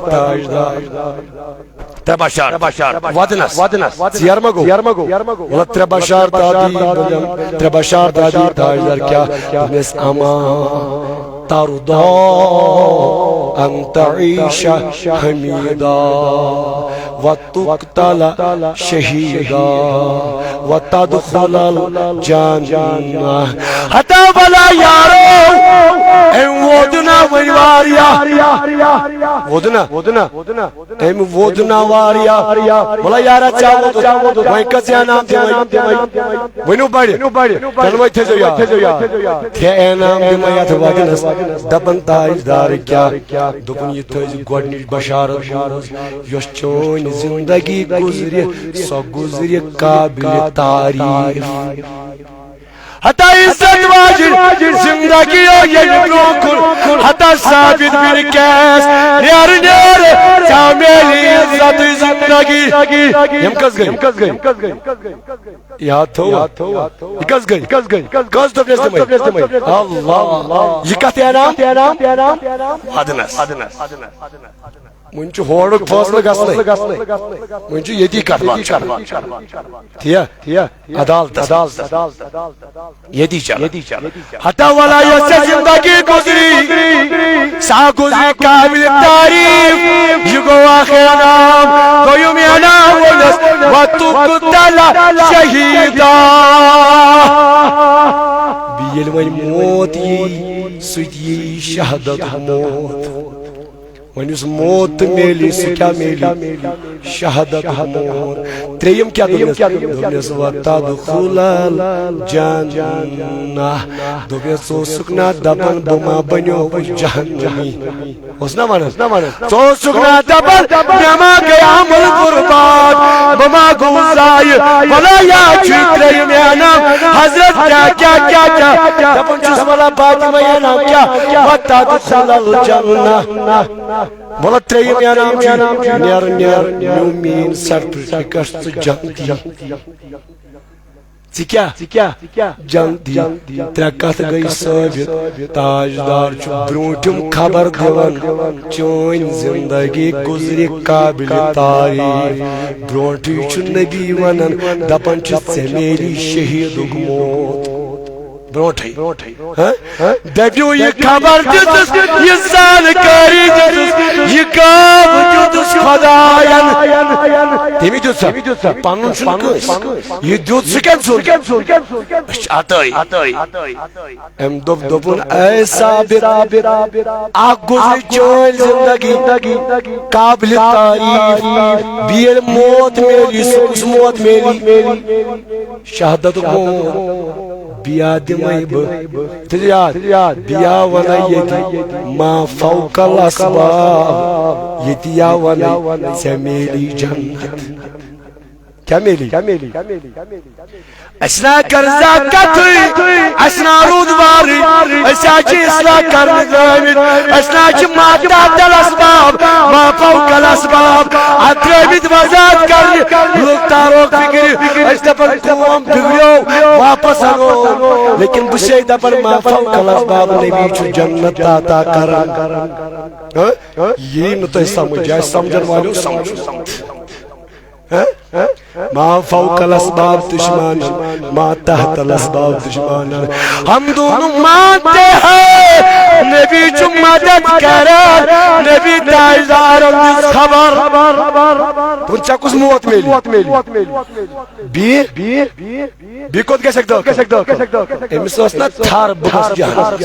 تاجدار۔ ترٛےٚ بشار، ودنس، ژیر ما گوٚو؟ مطلب، ترٛےٚ بشار دادی بنم، ترٛےٚ بشار دادی تاجدار کیٛاہ؟ دوٚپنس، اما ترضى ان تعيش حميدا وتقتل شهيدا وتدخل الجنة۔ ہتا بلا یارو، أمۍ ووت نا وۄنۍ واریاہ۔ ووت نا؟ أمۍ ووت نا واریاہ۔ ولا یارا، ژےٚ ووت، وۄنۍ کَس انعام دِمے؟ ؤنِو بڑِ، تیٚلہِ وۄنۍ تھٲیزیو یاد۔ تھے انعام دِمے یتھ ودنس، دپان تاجدار کیٛاہ؟ دوٚپُن، یہِ تھٲیزِ گۄڈٕنِچ بشارت بوز، یۄس چٲنۍ زندگی گُزرِ، سۄ گُزرِ قابل تعریف۔ ہتا عزت واجن زندگی او ییٚمہِ برونٛہہ کُن، ہتا ثابت بن قیس، نیر، نیر، ژےٚ میلی عزت زندگی۔ یِم کس گٔے؟ یاد تھوٚو؟ یہِ کس گٔے؟ کس دوٚپنس تِمے؟ اللہ۔ یہِ کتھ انعام؟ ودنس۔ وۄنۍ چھُ ہورُک فٲصلہٕ گژھنٕے۔ وۄنۍ چھُ ییٚتی کتھ باتھ کرٕنۍ۔ ٹھیک؟ عدالتس۔ ییٚتی چلو۔ ہتا ولا یۄس ژےٚ زندگی گُزری، سۄ گُزری قابل تعریف۔ یہِ گوٚو اکھ انعام۔ دوٚیُم انعام ووٚنُس، وتقتل شہیدا۔ بیٚیہِ ییٚلہِ وۄنۍ موت یی، سُہ تہِ یی شہادت موت۔ وۄنۍ یُس موت تہِ میلی، سُہ کیٛاہ میلی؟ شہادت موت۔ ترٛیٚیِم کیٛاہ دوٚپنس؟ دوٚپنس، وتدخل الجنہ۔ دوٚپنس، ژٕ اوسُکھ نا دپان بہٕ ما بنیووُس جہنمی؟ اوس نا ونان؟ ژٕ اوسُکھ نا دپان مےٚ ما گٔے عمل برباد، بہٕ ما گوٚوُس ضایع؟ ولا یاد چھُے ترٛیٚیِم انعام۔ حضرت کیٛاہ، کیٛاہ، کیٛاہ، کیٛاہ؟ دپان چھُس، ولا پاتمہ انعام کیٛاہ؟ وتدخل الجنہ۔ ولا ترٛیٚیِم انعام چھُ، نیر، نیر، نیوٗ میٲنۍ سرٹیفکیٹ، ژٕ جنتی۔ ژٕ کیٛاہ؟ جنتی۔ ترٛےٚ کتھ گٔے ثٲبت۔ تاجدار چھُ برونٛٹھِم خبر دِوان، چٲنۍ زندگی گُزرِ قابل تعریف۔ برونٛٹھٕے چھُ نبی ونان، دپان چھُ، ژےٚ میلی شہیدُک موت۔ برونٛٹھٕے۔ ہاں؟ دٔپِو، یہِ خبر دِژٕس، یہِ زانکٲری دِژٕس، یہِ گاو دیُتُس خۄداین۔ تٔمۍ دیُت سا؟ پنُن چھُنہٕ کٲنٛسہِ۔ یہِ دیُت سُہ کیٛاہ ژھُن؟ أسۍ چھِ عطٲیی۔ أمۍ دوٚپ، دوٚپُن، اے ثابت، اکھ گُزرِ چٲنۍ زندگی قابل تعریف، بیٚیہِ ییٚلہِ موت میلی، سُہ کُس موت میلی؟ شہادتُک موت۔ بیا دِمے بہٕ۔ تیٚلہِ یاد، بیا ونے ییٚتہِ ما فوق الاسباب، ییٚتہِ یا ونے ژےٚ میلی جنت۔ کیٛاہ میلی؟ اَسہِ نا کٔر زانٛہہ کتھٕے، اَسہِ نا روٗد وارٕے، أسۍ حظ چھِ اصلاح کرنہٕ درٛٲمٕتۍ، أسۍ نا چھِ ما تحت الاسباب، ما فوق الاسباب، اتھ درٛٲمٕتۍ وضاحت کرنہِ، لُکھ تارو فکرِ، أسۍ دپان قوم بگڑیو، واپس انو۔ لیکن بہٕ چھُسے دپان ما فوق الاسباب نبی چھُ جنت عطا کران۔ ہاں؟ یی نہٕ تۄہہِ سمجھ، آسہِ سمجھن والیو سمجھ۔ ہاں؟ ما فوق الاسباب دشمن، ما تحت الاسباب دشمن۔ ہم دونوں مانتے ہیں، نبی جو مدد کرے، نبی تاجدار اس خبر۔ تُہُنٛد ژےٚ کُس موت میلہِ؟ بیٚیہِ؟ بیٚیہِ کوٚت گژھکھ دٲخل؟ أمِس ٲس نہ تھر، بہٕ گژھٕ جہنم۔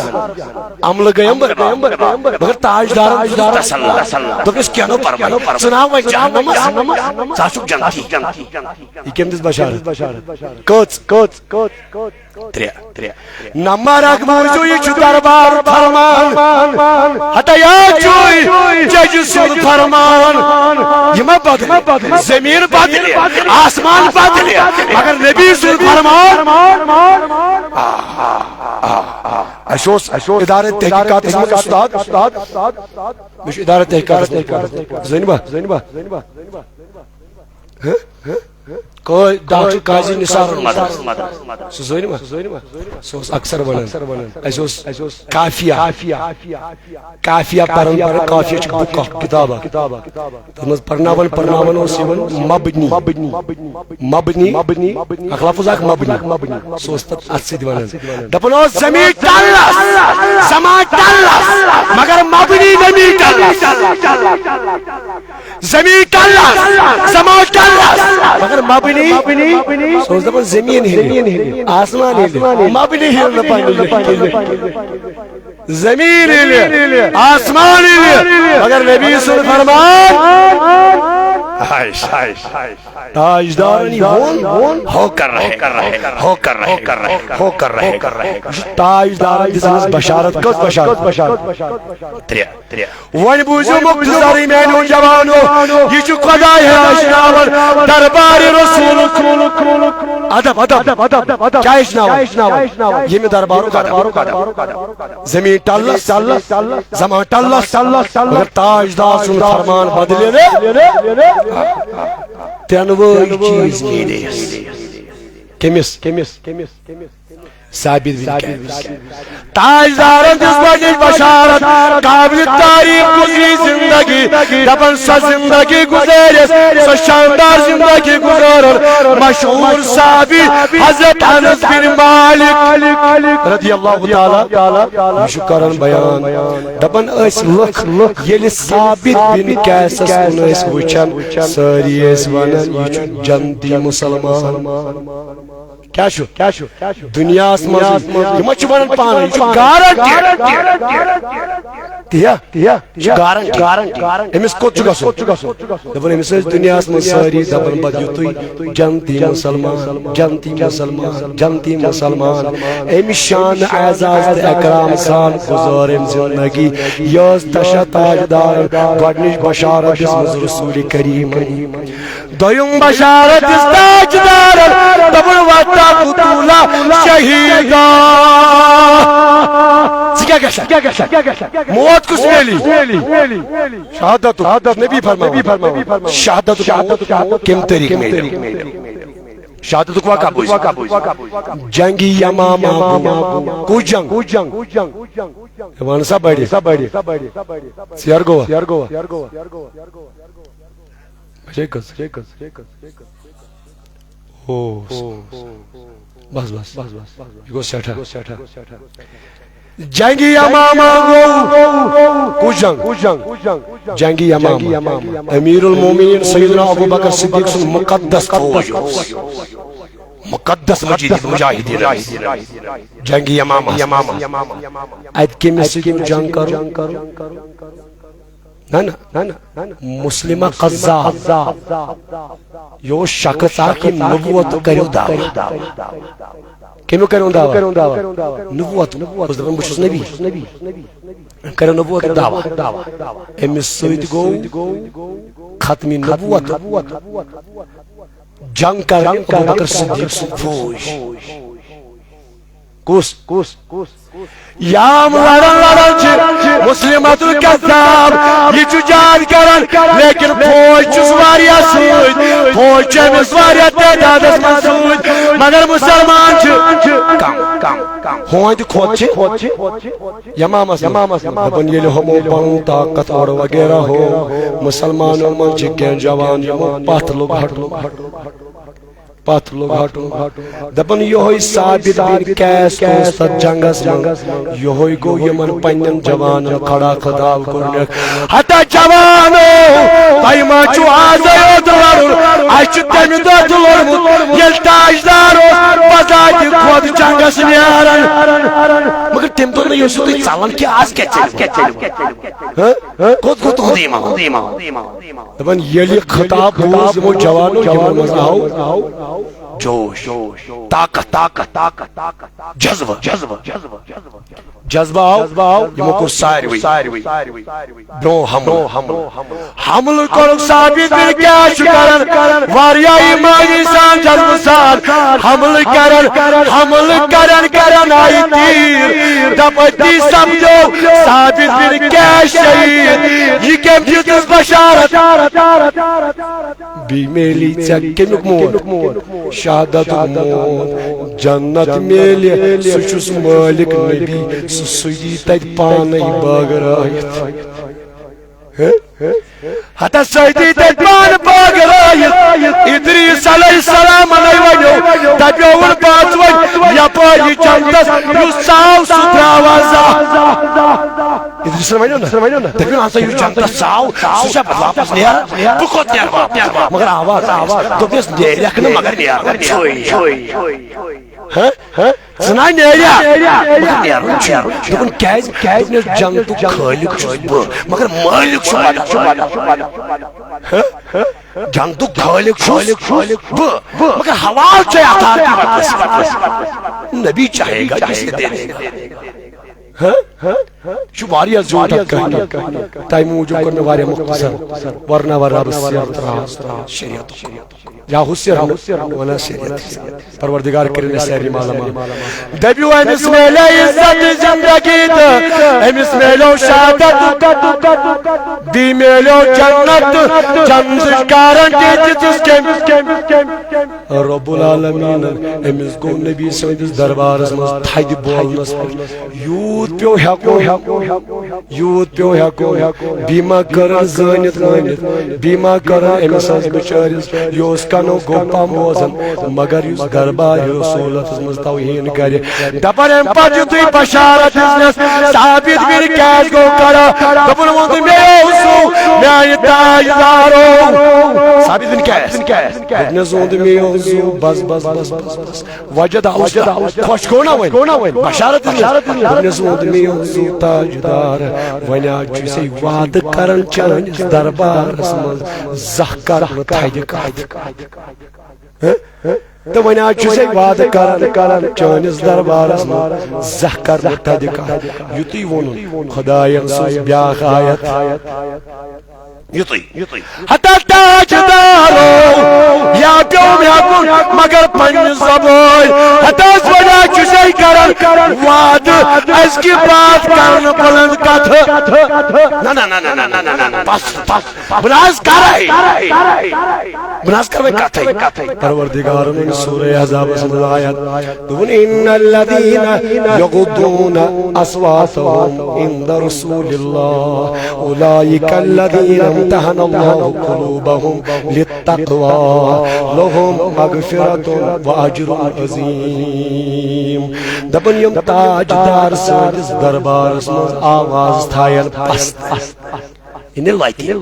عملہٕ گٔیم برباد۔ مگر تاجدارن دیُت تسلا۔ دوٚپنس، "کینٛہہ نہٕ پرواے۔ ژٕ ناو وۄنۍ جہنمس، ژٕ آسُکھ جنتی۔" یہِ کٔمۍ دِژ بشارت؟ کٔژ؟ کٔژ؟ ترٛےٚ۔ نمبر اکھ بوٗزِو، یہِ چھُ دربار فرمان۔ ہتا یا چوی جج سُنٛد فرمان۔ یہِ ما بدلہِ؟ زمیٖن بدلہِ، آسمان بدلہِ، مگر نبی سُنٛد فرمان۔ اَسہِ اوس، اَسہِ اوس ادارٕ تحقیقاتس منٛز استاد۔ مےٚ چھُ ادارٕ تحقیقاتس منٛز پوٚرمُت۔ زٲنِوا؟ ہہ؟ قٲ-، ڈاکٹر قاضی نثار احمد۔ سُہ زٲنِوا؟ سُہ اوس اکثر ونان، اَسہِ اوس کافیہ، کافیہ پران پران، کافیہ چھِ بُک اکھ، کتاب اکھ۔ تتھ منٛز پرناوان پرناوان اوس یِوان مبنی، مبنی، اکھ لفظ اکھ مبنی۔ سُہ اوس تتھ اتھ سۭتۍ ونان۔ دپان اوس، "زمین ٹلس، زمان ٹلس، مگر مبنی نمی ٹلس۔" زمین ٹلس، زمان ٹلس، مگر مبنی۔ سُہ اوس دپان، زمین ہیٚلہِ، آسمان ہیٚلہِ، مبنی ہیٚلہِ نہٕ پننہِ۔ زمین ہیٚلہِ، آسمان ہیٚلہِ، مگر نبی سُنٛد فرمان۔ ہاے، ہاے، ہاے۔ تاجدارن یہِ ووٚن، ہو کر رہے، ہو کر رہے، ہو کر رہے۔ یہِ چھُ تاجدارن دِژمٕژ بشارت۔ کٔژ بشارت؟ ترٛےٚ۔ وۄنۍ بوٗزِو مختصرٕے میانیو جوانو، یہِ چھُ خۄداے ہیٚچھناوان، دربارِ رسوٗلُک ادب، ادب۔ کیٛاہ ہیٚچھناوان؟ ییٚمہِ دربارُک ادب۔ زمین ٹلس، زمان ٹلس، مگر تاجدار سُنٛد فرمان بدلے نہٕ۔ ترٛٮ۪نوَے چیٖز میلے اَسہِ۔ کٔمِس؟ ثابت بن قیس۔ تاجدارن دِژ گۄڈٕنِچ بشارت، قابل تعریف گُزری زندگی، دپان سۄ زندگی گُزٲرِس، سۄ شاندار زندگی گُزٲرن مشہوٗر صحابی حضرت انس بن مالک رضی اللہ تعالیٰ۔ یہِ چھُ کران بیان، دپان ٲسۍ لُکھ ییٚلہِ ثابت بن قیسس کُن ٲسۍ وٕچھان، سٲری ٲسۍ ونان، "یہِ چھُ جنتی مسلمان۔" کیٛاہ چھُ؟ کیٛاہ چھُ؟ دُنیاہس منٛز یہِ ما چھُ ونان پانہٕ، یہِ چھُ گارنٹی۔ تِیا؟ یہِ چھُ گارنٹی۔ أمِس کوٚت چھُ گژھُن؟ دپان، أمِس ٲسۍ دُنیاہس منٛز سٲری دپان، پتہٕ یُتھُے جنتی مسلمان، جنتی مسلمان، جنتی مسلمان۔ أمِس شان اعزاز تہٕ اکرام سان گُزٲر أمۍ زندگی۔ یہِ ٲس تشا تاجدارن گۄڈٕنِچ بشارت دِژمٕژ رسول کریٖمن۔ دوٚیُم بشارت دِژ تاجدارن، دوٚپُن، "وَتَقْتُلَ شَهِيدًا۔" ژٕ کیٛاہ گژھکھ؟ موت کُس میلی؟ شہادت۔ نبی فرماوان۔ شہادت۔ کَمہِ طریٖقہٕ میلی؟ شہادتُک واقعہ بوٗز۔ جنگِ یمامہ گوٚو۔ کُس جنگ؟ وَن سا بڑِ۔ ژیر گوٚوا؟ بچے کٔژ؟ او، بس، بس۔ یہِ گوٚو سٮ۪ٹھاہ۔ جنگِ یمامہ گوٚو۔ کُس جنگ؟ جنگِ یمامہ۔ امیر المومنین سیدنا ابو بکر صدیق سُنٛد مقدس فوج اوس۔ مقدس مجید مجاہدین۔ جنگِ یمامہ۔ اتہِ کٔمِس سۭتۍ اوس جنگ کرُن؟ نہ، نہ۔ مسلمہ کذاب۔ یہِ اوس شخص اکھ، ییٚمۍ نبوت کریو دعویٰ۔ کٔمیُک کریو دعویٰ؟ نبوت۔ بہٕ اوسُس دپان، بہٕ چھُس نبی۔ أمۍ کریو نبوت دعویٰ۔ أمِس سۭتۍ گوٚو ختمِ نبوت۔ جنگ کرنہِ ابو بکر صدیق سُنٛد فوج۔ کُس؟ کُس؟ کُس؟ یام لڑان لڑان چھِ مسلمۃ الکذاب، یہِ چھُ جہاد کران، لیکن فوج چھُس واریاہ سۭتۍ، فوج چھِ أمِس واریاہ تعدادس منٛز سۭتۍ، مگر مسلمان چھِ کم، کم، کم۔ ہُہنٛدِ کھۄتہٕ چھِ یمامس منٛز۔ دپان ییٚلہِ ہُمو پنُن طاقت اورٕ وغیرہ ہوو، مسلمانن منٛز چھِ کینٛہہ جوان یِمو پتھ لوٚگ ہٹُن۔ پتھ لوٚگ ہٹُن۔ دپان یِہوٚے ثابت بن قیس اوس تتھ جنگس منٛز، یِہوٚے گوٚو یِمن پننٮ۪ن جوانن کھڑا خطاب کوٚرنکھ، ہتا جوانو، تۄہہِ ما چھُو آزے یوت لڑُن؟ اسہِ چھُ تمہِ دۄہ تہِ لوٚڑمُت، ییٚلہِ تاجدار اوس بذاتِ خود جنگس نیران۔ مگر تمہِ دۄہ نہٕ یُس تُہۍ ژلان کہِ آز کیٛاہ ژٔلِو؟ ہہ؟ کوٚت گوٚو تُہُنٛد ایمان؟ دپان ییٚلہِ خطاب بوٗز یِمو جوانو، یِمن منٛز آو جوش، طاقت، طاقت، جذبہٕ، جذبہٕ، جذبہٕ آو، یِمو کوٚر ساروٕے برونٛہہ حملہٕ۔ حملہٕ کوٚرُکھ ثابت بن قیس چھُ کران، واریاہ ایمانی سان، جذبہٕ سان حملہٕ کران، حملہٕ کران کران آیہِ تیٖر، دپٲتی سپدیو ثابت بن قیس شہید۔ یہِ کٔمۍ دِژٕس بشارت؟ بیٚیہِ میلی ژےٚ کمیُک موت؟ شہادتُک موت۔ جنت میلہِ، سُہ چھُس مٲلِک نبی، سُہ سُہ یی تتہِ پانے بٲگرٲیِتھ۔ ہہ؟ ہتا سُہ یی تتہِ پانہٕ بٲگرٲیِتھ۔ ادریس علیہ السلام نے ونیو، دپیوُن بہٕ ژٕ وۄنۍ یپٲری جنتس، یُس ژاو سُہ درٛاوا زانٛہہ۔ ادریسن ونیو نہ، دپیو ہسا یُس جنتس ژاو، سُہ چھا پتہٕ واپس نیران؟ بہٕ کوٚت نیرٕ واپس؟ مگر آواز آیس۔ دوٚپنس نیرکھ نہٕ، مگر نیرکھ چھُے۔ ہہ؟ ہہ؟ ژٕ نہ نیرکھ؟ مگر نیرُن چھُ۔ دوٚپُن کیٛازِ؟ دوٚپنس جنتُک خٲلق چھُس بہٕ، مگر مٲلِک چھُ بدل۔ ہہ؟ جنتُک خٲلق چھُس بہٕ، مگر حوال چھُ اتھ۔ نبی چاہے گا جسے دے دے گا۔ ہہ؟ یہِ چھُ واریاہ زیوٗٹھ اکھ کہانی۔ تَمہِ موٗجوٗب کوٚر مےٚ واریاہ مختصر، ورنہ ورنہ بہٕ سیرت راز شریعتُک۔ یا ہُہ سیر نہٕ، ونان سیر۔ پروردگار کٔرِنۍ اَسہِ سارنٕے مالا مال۔ دٔپِو أمِس میلے عزت زندگی تہٕ أمِس میلیو شہادت، بیٚیہِ میلیو جنت تہٕ جنتٕچ گارنٹی دِژٕس کٔمۍ؟ رب العالمینن۔ أمِس گوٚو نبی سٕنٛدِس دربارس منٛز تھدِ بولنس پٮ۪ٹھ یوٗت پیوٚو ہٮ۪کُن، یوٗت پیوٚو ہٮ۪کُن، بیٚیہِ ما کٔرٕن زٲنِتھ مٲنِتھ، بیٚیہِ ما کٔرٕن أمِس حظ بِچٲرِس، یہِ اوس کنو گوٚو پم بوزان، مگر یُس دربار رسوٗلس منٛز توہین کرِ، دپان امہِ پتہٕ یُتھُے بشارت دِژنس، ثابت بن قیس گوٚو کڑا، دوٚپُن ووٚن مےٚ اوسُو میانہِ تاجدارو۔ ثابت بن قیس، دوٚپنس ووٚن مےٚ اوسُو، بس بس بس بس بس۔ وجد اوس نا، خۄش گوٚو نا وۄنۍ؟ بشارت دِژ۔ دوٚپنس ووٚن مےٚ اوسُو تاجدار، وۄنۍ آز چھُ سُے وعدٕ کران چٲنِس دربارس منٛز، زانٛہہ کرٕ نہٕ تھدِ کتھ۔ ہہ؟ تہٕ وۄنۍ آز چھُ سُے وعدٕ کران، کران چٲنِس دربارس منٛز، زانٛہہ کرٕ نہٕ تھدِ کتھ۔ یُتُے ووٚنُن، خداین سوٗز بیاکھ آیت۔ یُتُے، یُتُے۔ ہتا تاجدارو، یا پیوٚو مےٚ ہٮ۪کُن، مگر پننہِ زبٲنۍ۔ ہتا أسۍ وۄنۍ آز چھُ سُے کران وعدٕ، أزکہِ بعد کرنہٕ بلند کتھٕ۔ نہ، نہ، نہ، بس، بس۔ بہٕ نہ حظ کرے۔ بہٕ نہ حظ کرٕ وۄنۍ کتھے۔ پروردگارن ؤنۍ سورہ احزابس منٛز آیت، دوٚپُن، ان الذین یغضون اصواتهم عند رسول اللہ اولئک الذین امتحن اللہ قلوبهم للتقوی لهم مغفرۃ و اجر عظیم۔ دپان یِم تاجدار سٲنِس دربارس منٛز آواز تھاین پست۔ یعنی لۄتہِ۔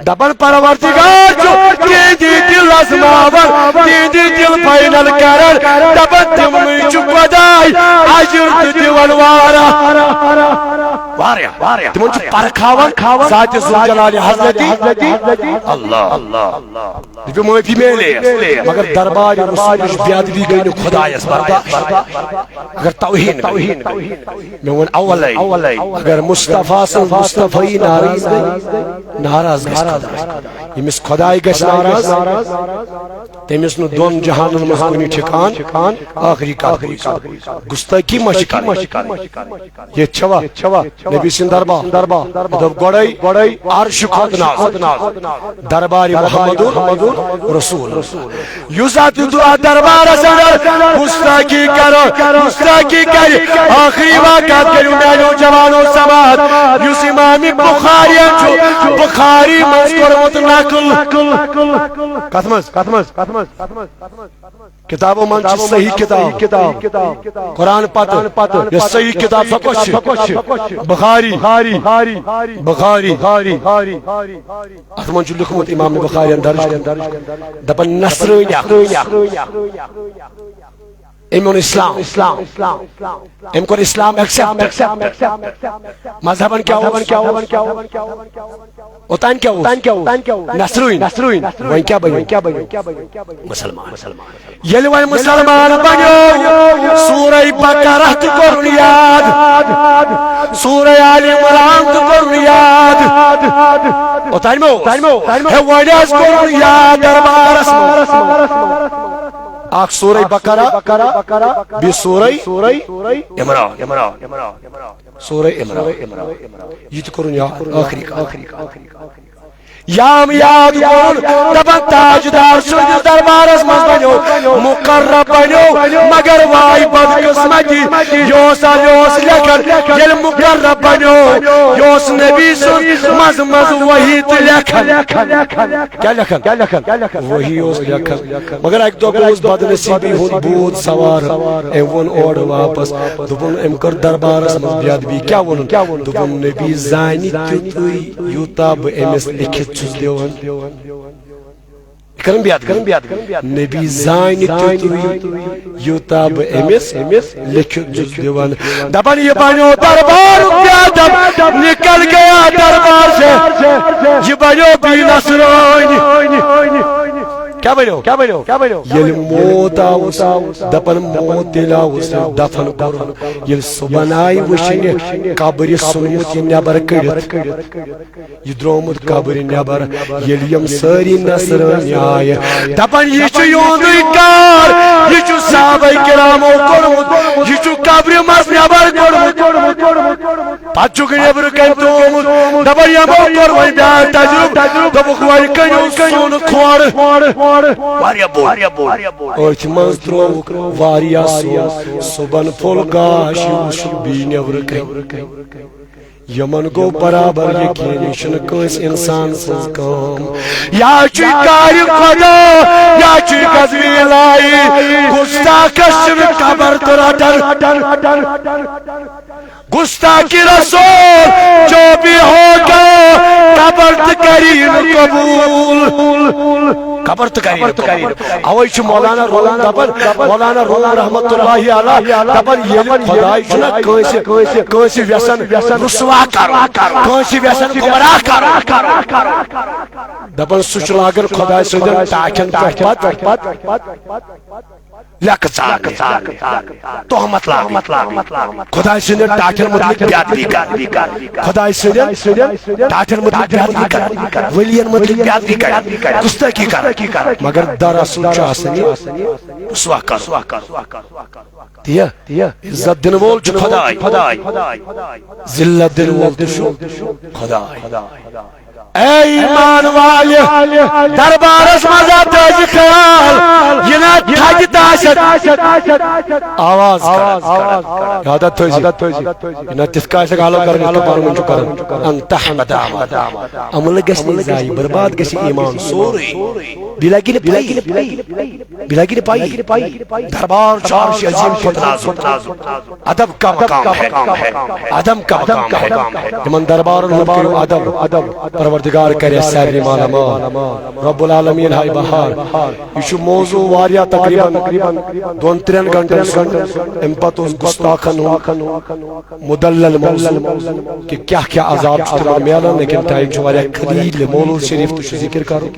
دپان پروردگار چھُ تِہنٛدِ دِل ازماوان، تِہنٛدِ دِل فاینل کران۔ دپان تِمنٕے چھُ خداے اجر تہِ دِوان واریاہ۔ واریاہ، واریاہ، تِمن چھُ پرکھاوان ذاتِ ذوالجلالِ حضرتِ اللہ۔ دٔپِو معٲفی میلے، مگر دربارِ رسولٕچ بے ادبی گٔے نہٕ خدایس برداشت۔ اگر توہین گٔے، مےٚ ووٚن اولے، اگر مصطفیٰ سٕنٛز مصطفی ناراض گٔے، ناراض گژھِ خدا۔ ییٚمِس خداے گژھِ ناراض، تٔمِس نہٕ دۄن جہانن منٛز کُنہِ ٹھِکان۔ ٲخری کتھ بوٗزِو، گُستٲخی ما چھِ کرٕنۍ؟ ییٚتہِ چھوا؟ نبی سٕنٛدِ دربار۔ مےٚ دوٚپ گۄڈَے، عرشہِ کھۄتہٕ ناز۔ دربارِ محمد رسول۔ یُس اتھ دُعا دربارس اندر گُستٲخی کرو، گُستٲخی کرِ۔ ٲخری واقعہ کٔرِو میانیو جوانو سماعت۔ یُس امام بخاری چھُ، بخاری منٛز کوٚرمُت نقل۔ کتھ منٛز؟ کتھ منٛز؟ کتابو منٛز چھِ صحیح کتاب۔ قرآن پتہٕ یۄس صحیح کتاب، سۄ کۄس چھِ؟ بخاری۔ بخاری۔ اتھ منٛز چھُ لیوٗکھمُت امام بخاری یَن درج کوٚرمُت۔ دپان نصرٲنۍ اکھ۔ أمۍ اوٚن اسلام۔ أمۍ کوٚر اسلام accept۔ مذہبن کیٛاہ اوس؟ اوٚتام کیٛاہ اوس؟ نصرٲنۍ۔ وۄنۍ کیٛاہ بنیو؟ مسلمان۔ ییٚلہِ وۄنۍ مسلمان بنیو، سورہ بقرہ تہِ کوٚرُن یاد، سورہ آل عمران تہِ کوٚرُن یاد۔ اوٚتام ما اوس؟ ہے، وۄنۍ حظ کوٚرُن یاد دربارس منٛز۔ اکھ سورہ بقرہ، بیٚیہِ سورہ عمران۔ سورہ عمران۔ یہِ تہِ کوٚرُن یاد، ٲخری کتھ۔ یام یاد کوٚرُن، دپان تاجدار سٕنٛدِس دربارس منٛز بنیو، مقرب بنیو، مگر واے بدقسمتی، یہِ اوس، یہِ اوس لیکھان، ییٚلہِ مقرب بنیو، یہِ اوس نبی سُنٛد منٛزٕ منٛزٕ وحی تہِ لیکھان۔ کیٛاہ لیکھان؟ وحی اوس لیکھان۔ مگر اکہِ دۄہ گوٚوُس بدنصیٖبی ہُنٛد بھوٗت سوار۔ أمۍ ووٚن اورٕ واپس، دوٚپُن، أمۍ کٔر دربارس منٛز بے ادبی۔ کیٛاہ ووٚنُن؟ دوٚپُن، نبی زانہِ تیُتُے، یوٗتاہ بہٕ أمِس لیکھِتھ چھُس دِوان۔ یہِ کرن بے ادبی۔ نبی زانہِ تیُتُے، یوٗتاہ بہٕ أمِس لیکھِتھ چھُس دِوان۔ دپان، یہِ بنیو دربارُک بے ادب، نکل گیا دربار سے، یہِ بنیو بے نصرٲنۍ۔ کیٛاہ بنیو؟ ییٚلہِ موت آوُس، دپان موت ییٚلہِ آوُس، دفن کوٚرُن۔ ییٚلہِ صبحن آیہِ وٕچھنہِ، قبرِ ژھُنمُت یہِ نٮ۪بر کٔڑِتھ۔ یہِ درٛامُت قبرِ نٮ۪بر۔ ییٚلہِ یِم سٲری نصرٲنۍ آیہِ، دپان، یہِ چھُ یِہُنٛدُے کار، یہِ چھُ صحابہ کرامو کوٚرمُت، یہِ چھُ قبرِ منٛز نٮ۪بر کوٚڑمُت۔ پتہٕ چھُکھ نیبرٕ کنہِ ترٛوومُت۔ دپان یِمو کوٚر وۄنۍ بیٛاکھ تجرُبہٕ۔ دوٚپُکھ وۄنۍ کٔنِو سۄن کھۄر۔ واریاہ بوٚڑ۔ أتھۍ منٛز ترٛووُکھ واریاہ سۄن۔ صُبحن پھوٚل گاش، یہِ وُچھُکھ بیٚیہِ نیبرٕ کنہِ۔ یِمن گوٚو برابر یقین، یہِ چھُنہٕ کٲنٛسہِ انسان سٕنٛز کٲم۔ یا چھُ یہِ کارِ خدا، یا چھُ یہِ غزوِ الٰہی۔ گستاخس چھُنہٕ قبر تہِ رٹان۔ گستاخِ رسول جو بھی ہوگا، قبر تہِ کری نہٕ قبول۔ قبر تہِ کری نہٕ قبول۔ اوے چھُ مولانا روم دپان، مولانا روم رحمتہ اللہ علیہ دپان، ییٚلہِ خداے چھُنہ کٲنٛسہِ، کٲنٛسہِ ویژھان رسوا کرُن، کٲنٛسہِ ویژھان گمراہ کرُن، دپان سُہ چھُ لاگان خداے سٕنٛدٮ۪ن ٹاٹھٮ۪ن پٮ۪ٹھ پتہٕ لیکہٕ ژارنہِ، تہمت لاگٕنۍ۔ خداے سٕنٛدٮ۪ن ٹاٹھٮ۪ن مُتعلِق بے ادبی کرٕنۍ۔ خداے سٕنٛدٮ۪ن ٹاٹھٮ۪ن مُتعلِق بے ادبی کرٕنۍ۔ ؤلین مُتعلِق بے ادبی کرٕنۍ۔ گستٲخی کرٕنۍ۔ مگر دراصل چھُ آسان یہِ رسوا کرُن۔ تہِ عزت دِنہٕ وول چھُ خداے۔ ذلت دِنہٕ وول تہِ چھُ خداے۔ اے ایمان والہِ، دربارس منٛز آ تھٲیزِ خیال، یہِ نہ تھدِ تہِ آسٮ۪کھ۔ آواز کر۔ یاد آ تھٲیزِ۔ یہِ نہ تِتھ کٔنۍ آسٮ۪کھ حالو کران، یِتھ کٔنۍ پانہٕ ؤنۍ چھُ کران۔ ان تحبط اعمالکم۔ عملہٕ گژھِ نہٕ ضایع، برباد گژھِ ایمان سورُے۔ بیٚیہِ لگہِ نہٕ پَیی۔ بیٚیہِ لگہِ نہٕ پَیی۔ دربار چھُ عرشِ عظیم کھۄتہٕ نازُک۔ ادب کا مقام ہے، ادب کا مقام ہے۔ تِمن دربارن ہُنٛد کٔرِو ادب۔ پروردگار پروردگار کرِ سارنٕے مالا مال۔ رب العالمین ہاوِ بہار۔ یہِ چھُ موضوع واریاہ، تقریباً دۄن ترٛٮ۪ن گھنٹن سُنٛد۔ اَمہِ پتہٕ اوس گستاخن ہُنٛد مدلل موضوع کہ کیٛاہ کیٛاہ عذاب چھُ تِمن میلان، لیکن ٹائم چھُ واریاہ قلیل، مولود شریف تہِ چھُ ذکر کرُن۔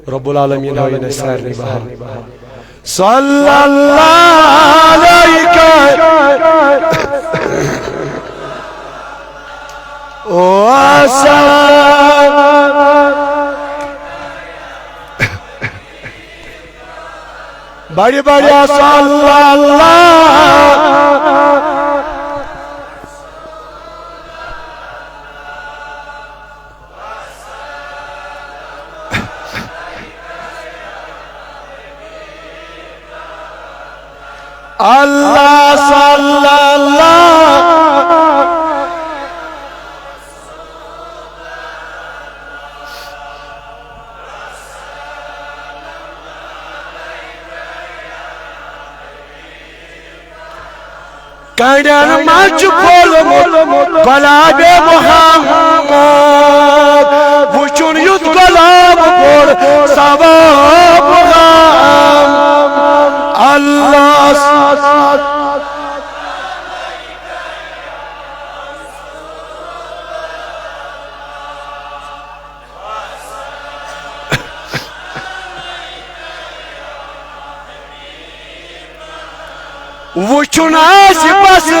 رب العالمین ہاوِ سارنٕے بہار۔ صلی اللہ علیہ وسلم۔ بڑی بڑی صلی اللہ۔ اللہ صلی اللہ۔ کنڈٮ۪ن منٛز چھُ کھولمُت گۄلابِ محمد، وٕچھُن یُتھ گۄلاب کوٚر ثواب غام۔ اللہ۔ وٕچھُن آسہِ بس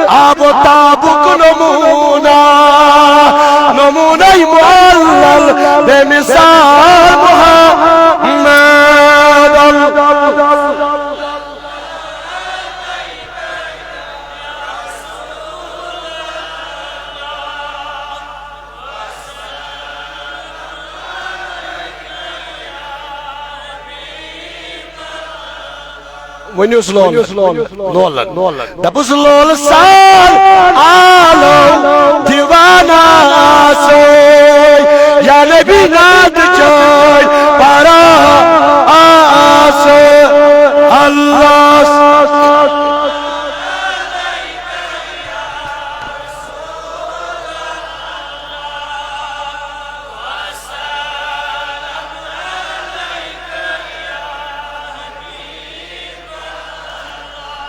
آب و تابُک نمونہ، نمونہ معلل بے مثال محمد۔ ؤنِو سُہ لولہٕ۔ لولہٕ۔ دَپُس لولہٕ سان آلو دیوانہ آسو، یا نبی ناد چٲنۍ پرا آسو۔ اللہ۔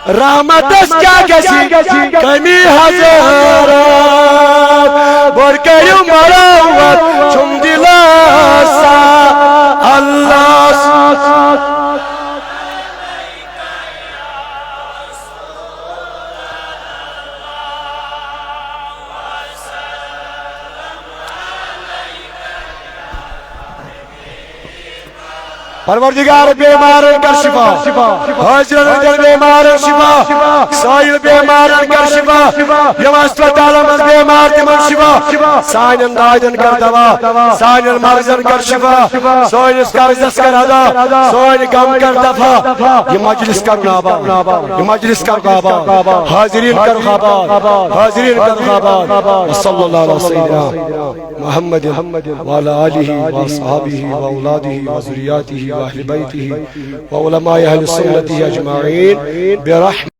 رحمتس کیا گژھِ کمی حضرت، بٔڑ کٔرِو مروت چھُم دِلاسا۔ اللہ۔ پروردگار بیمارن کر شفا، حاضرن دل بیمارن شفا، سائل بیمارن کر شفا، یِم ہسپتالن منٛز بیمار تِمن شفا، سانٮ۪ن دادٮ۪ن کر دوا، سانٮ۪ن مرضن کر شفا، سٲنِس قرضس کر ادا، سٲنۍ غم کر دفع۔ یہِ مجلس کر آباد، یہِ مجلس کر آباد، حاضرین کر آباد، حاضرین کر آباد۔ وصلی اللہ علی سیدنا محمد وعلى آله وأصحابه وأولاده وذرياته وأهل بيته وعلماء أهل سنته أجمعين برحمة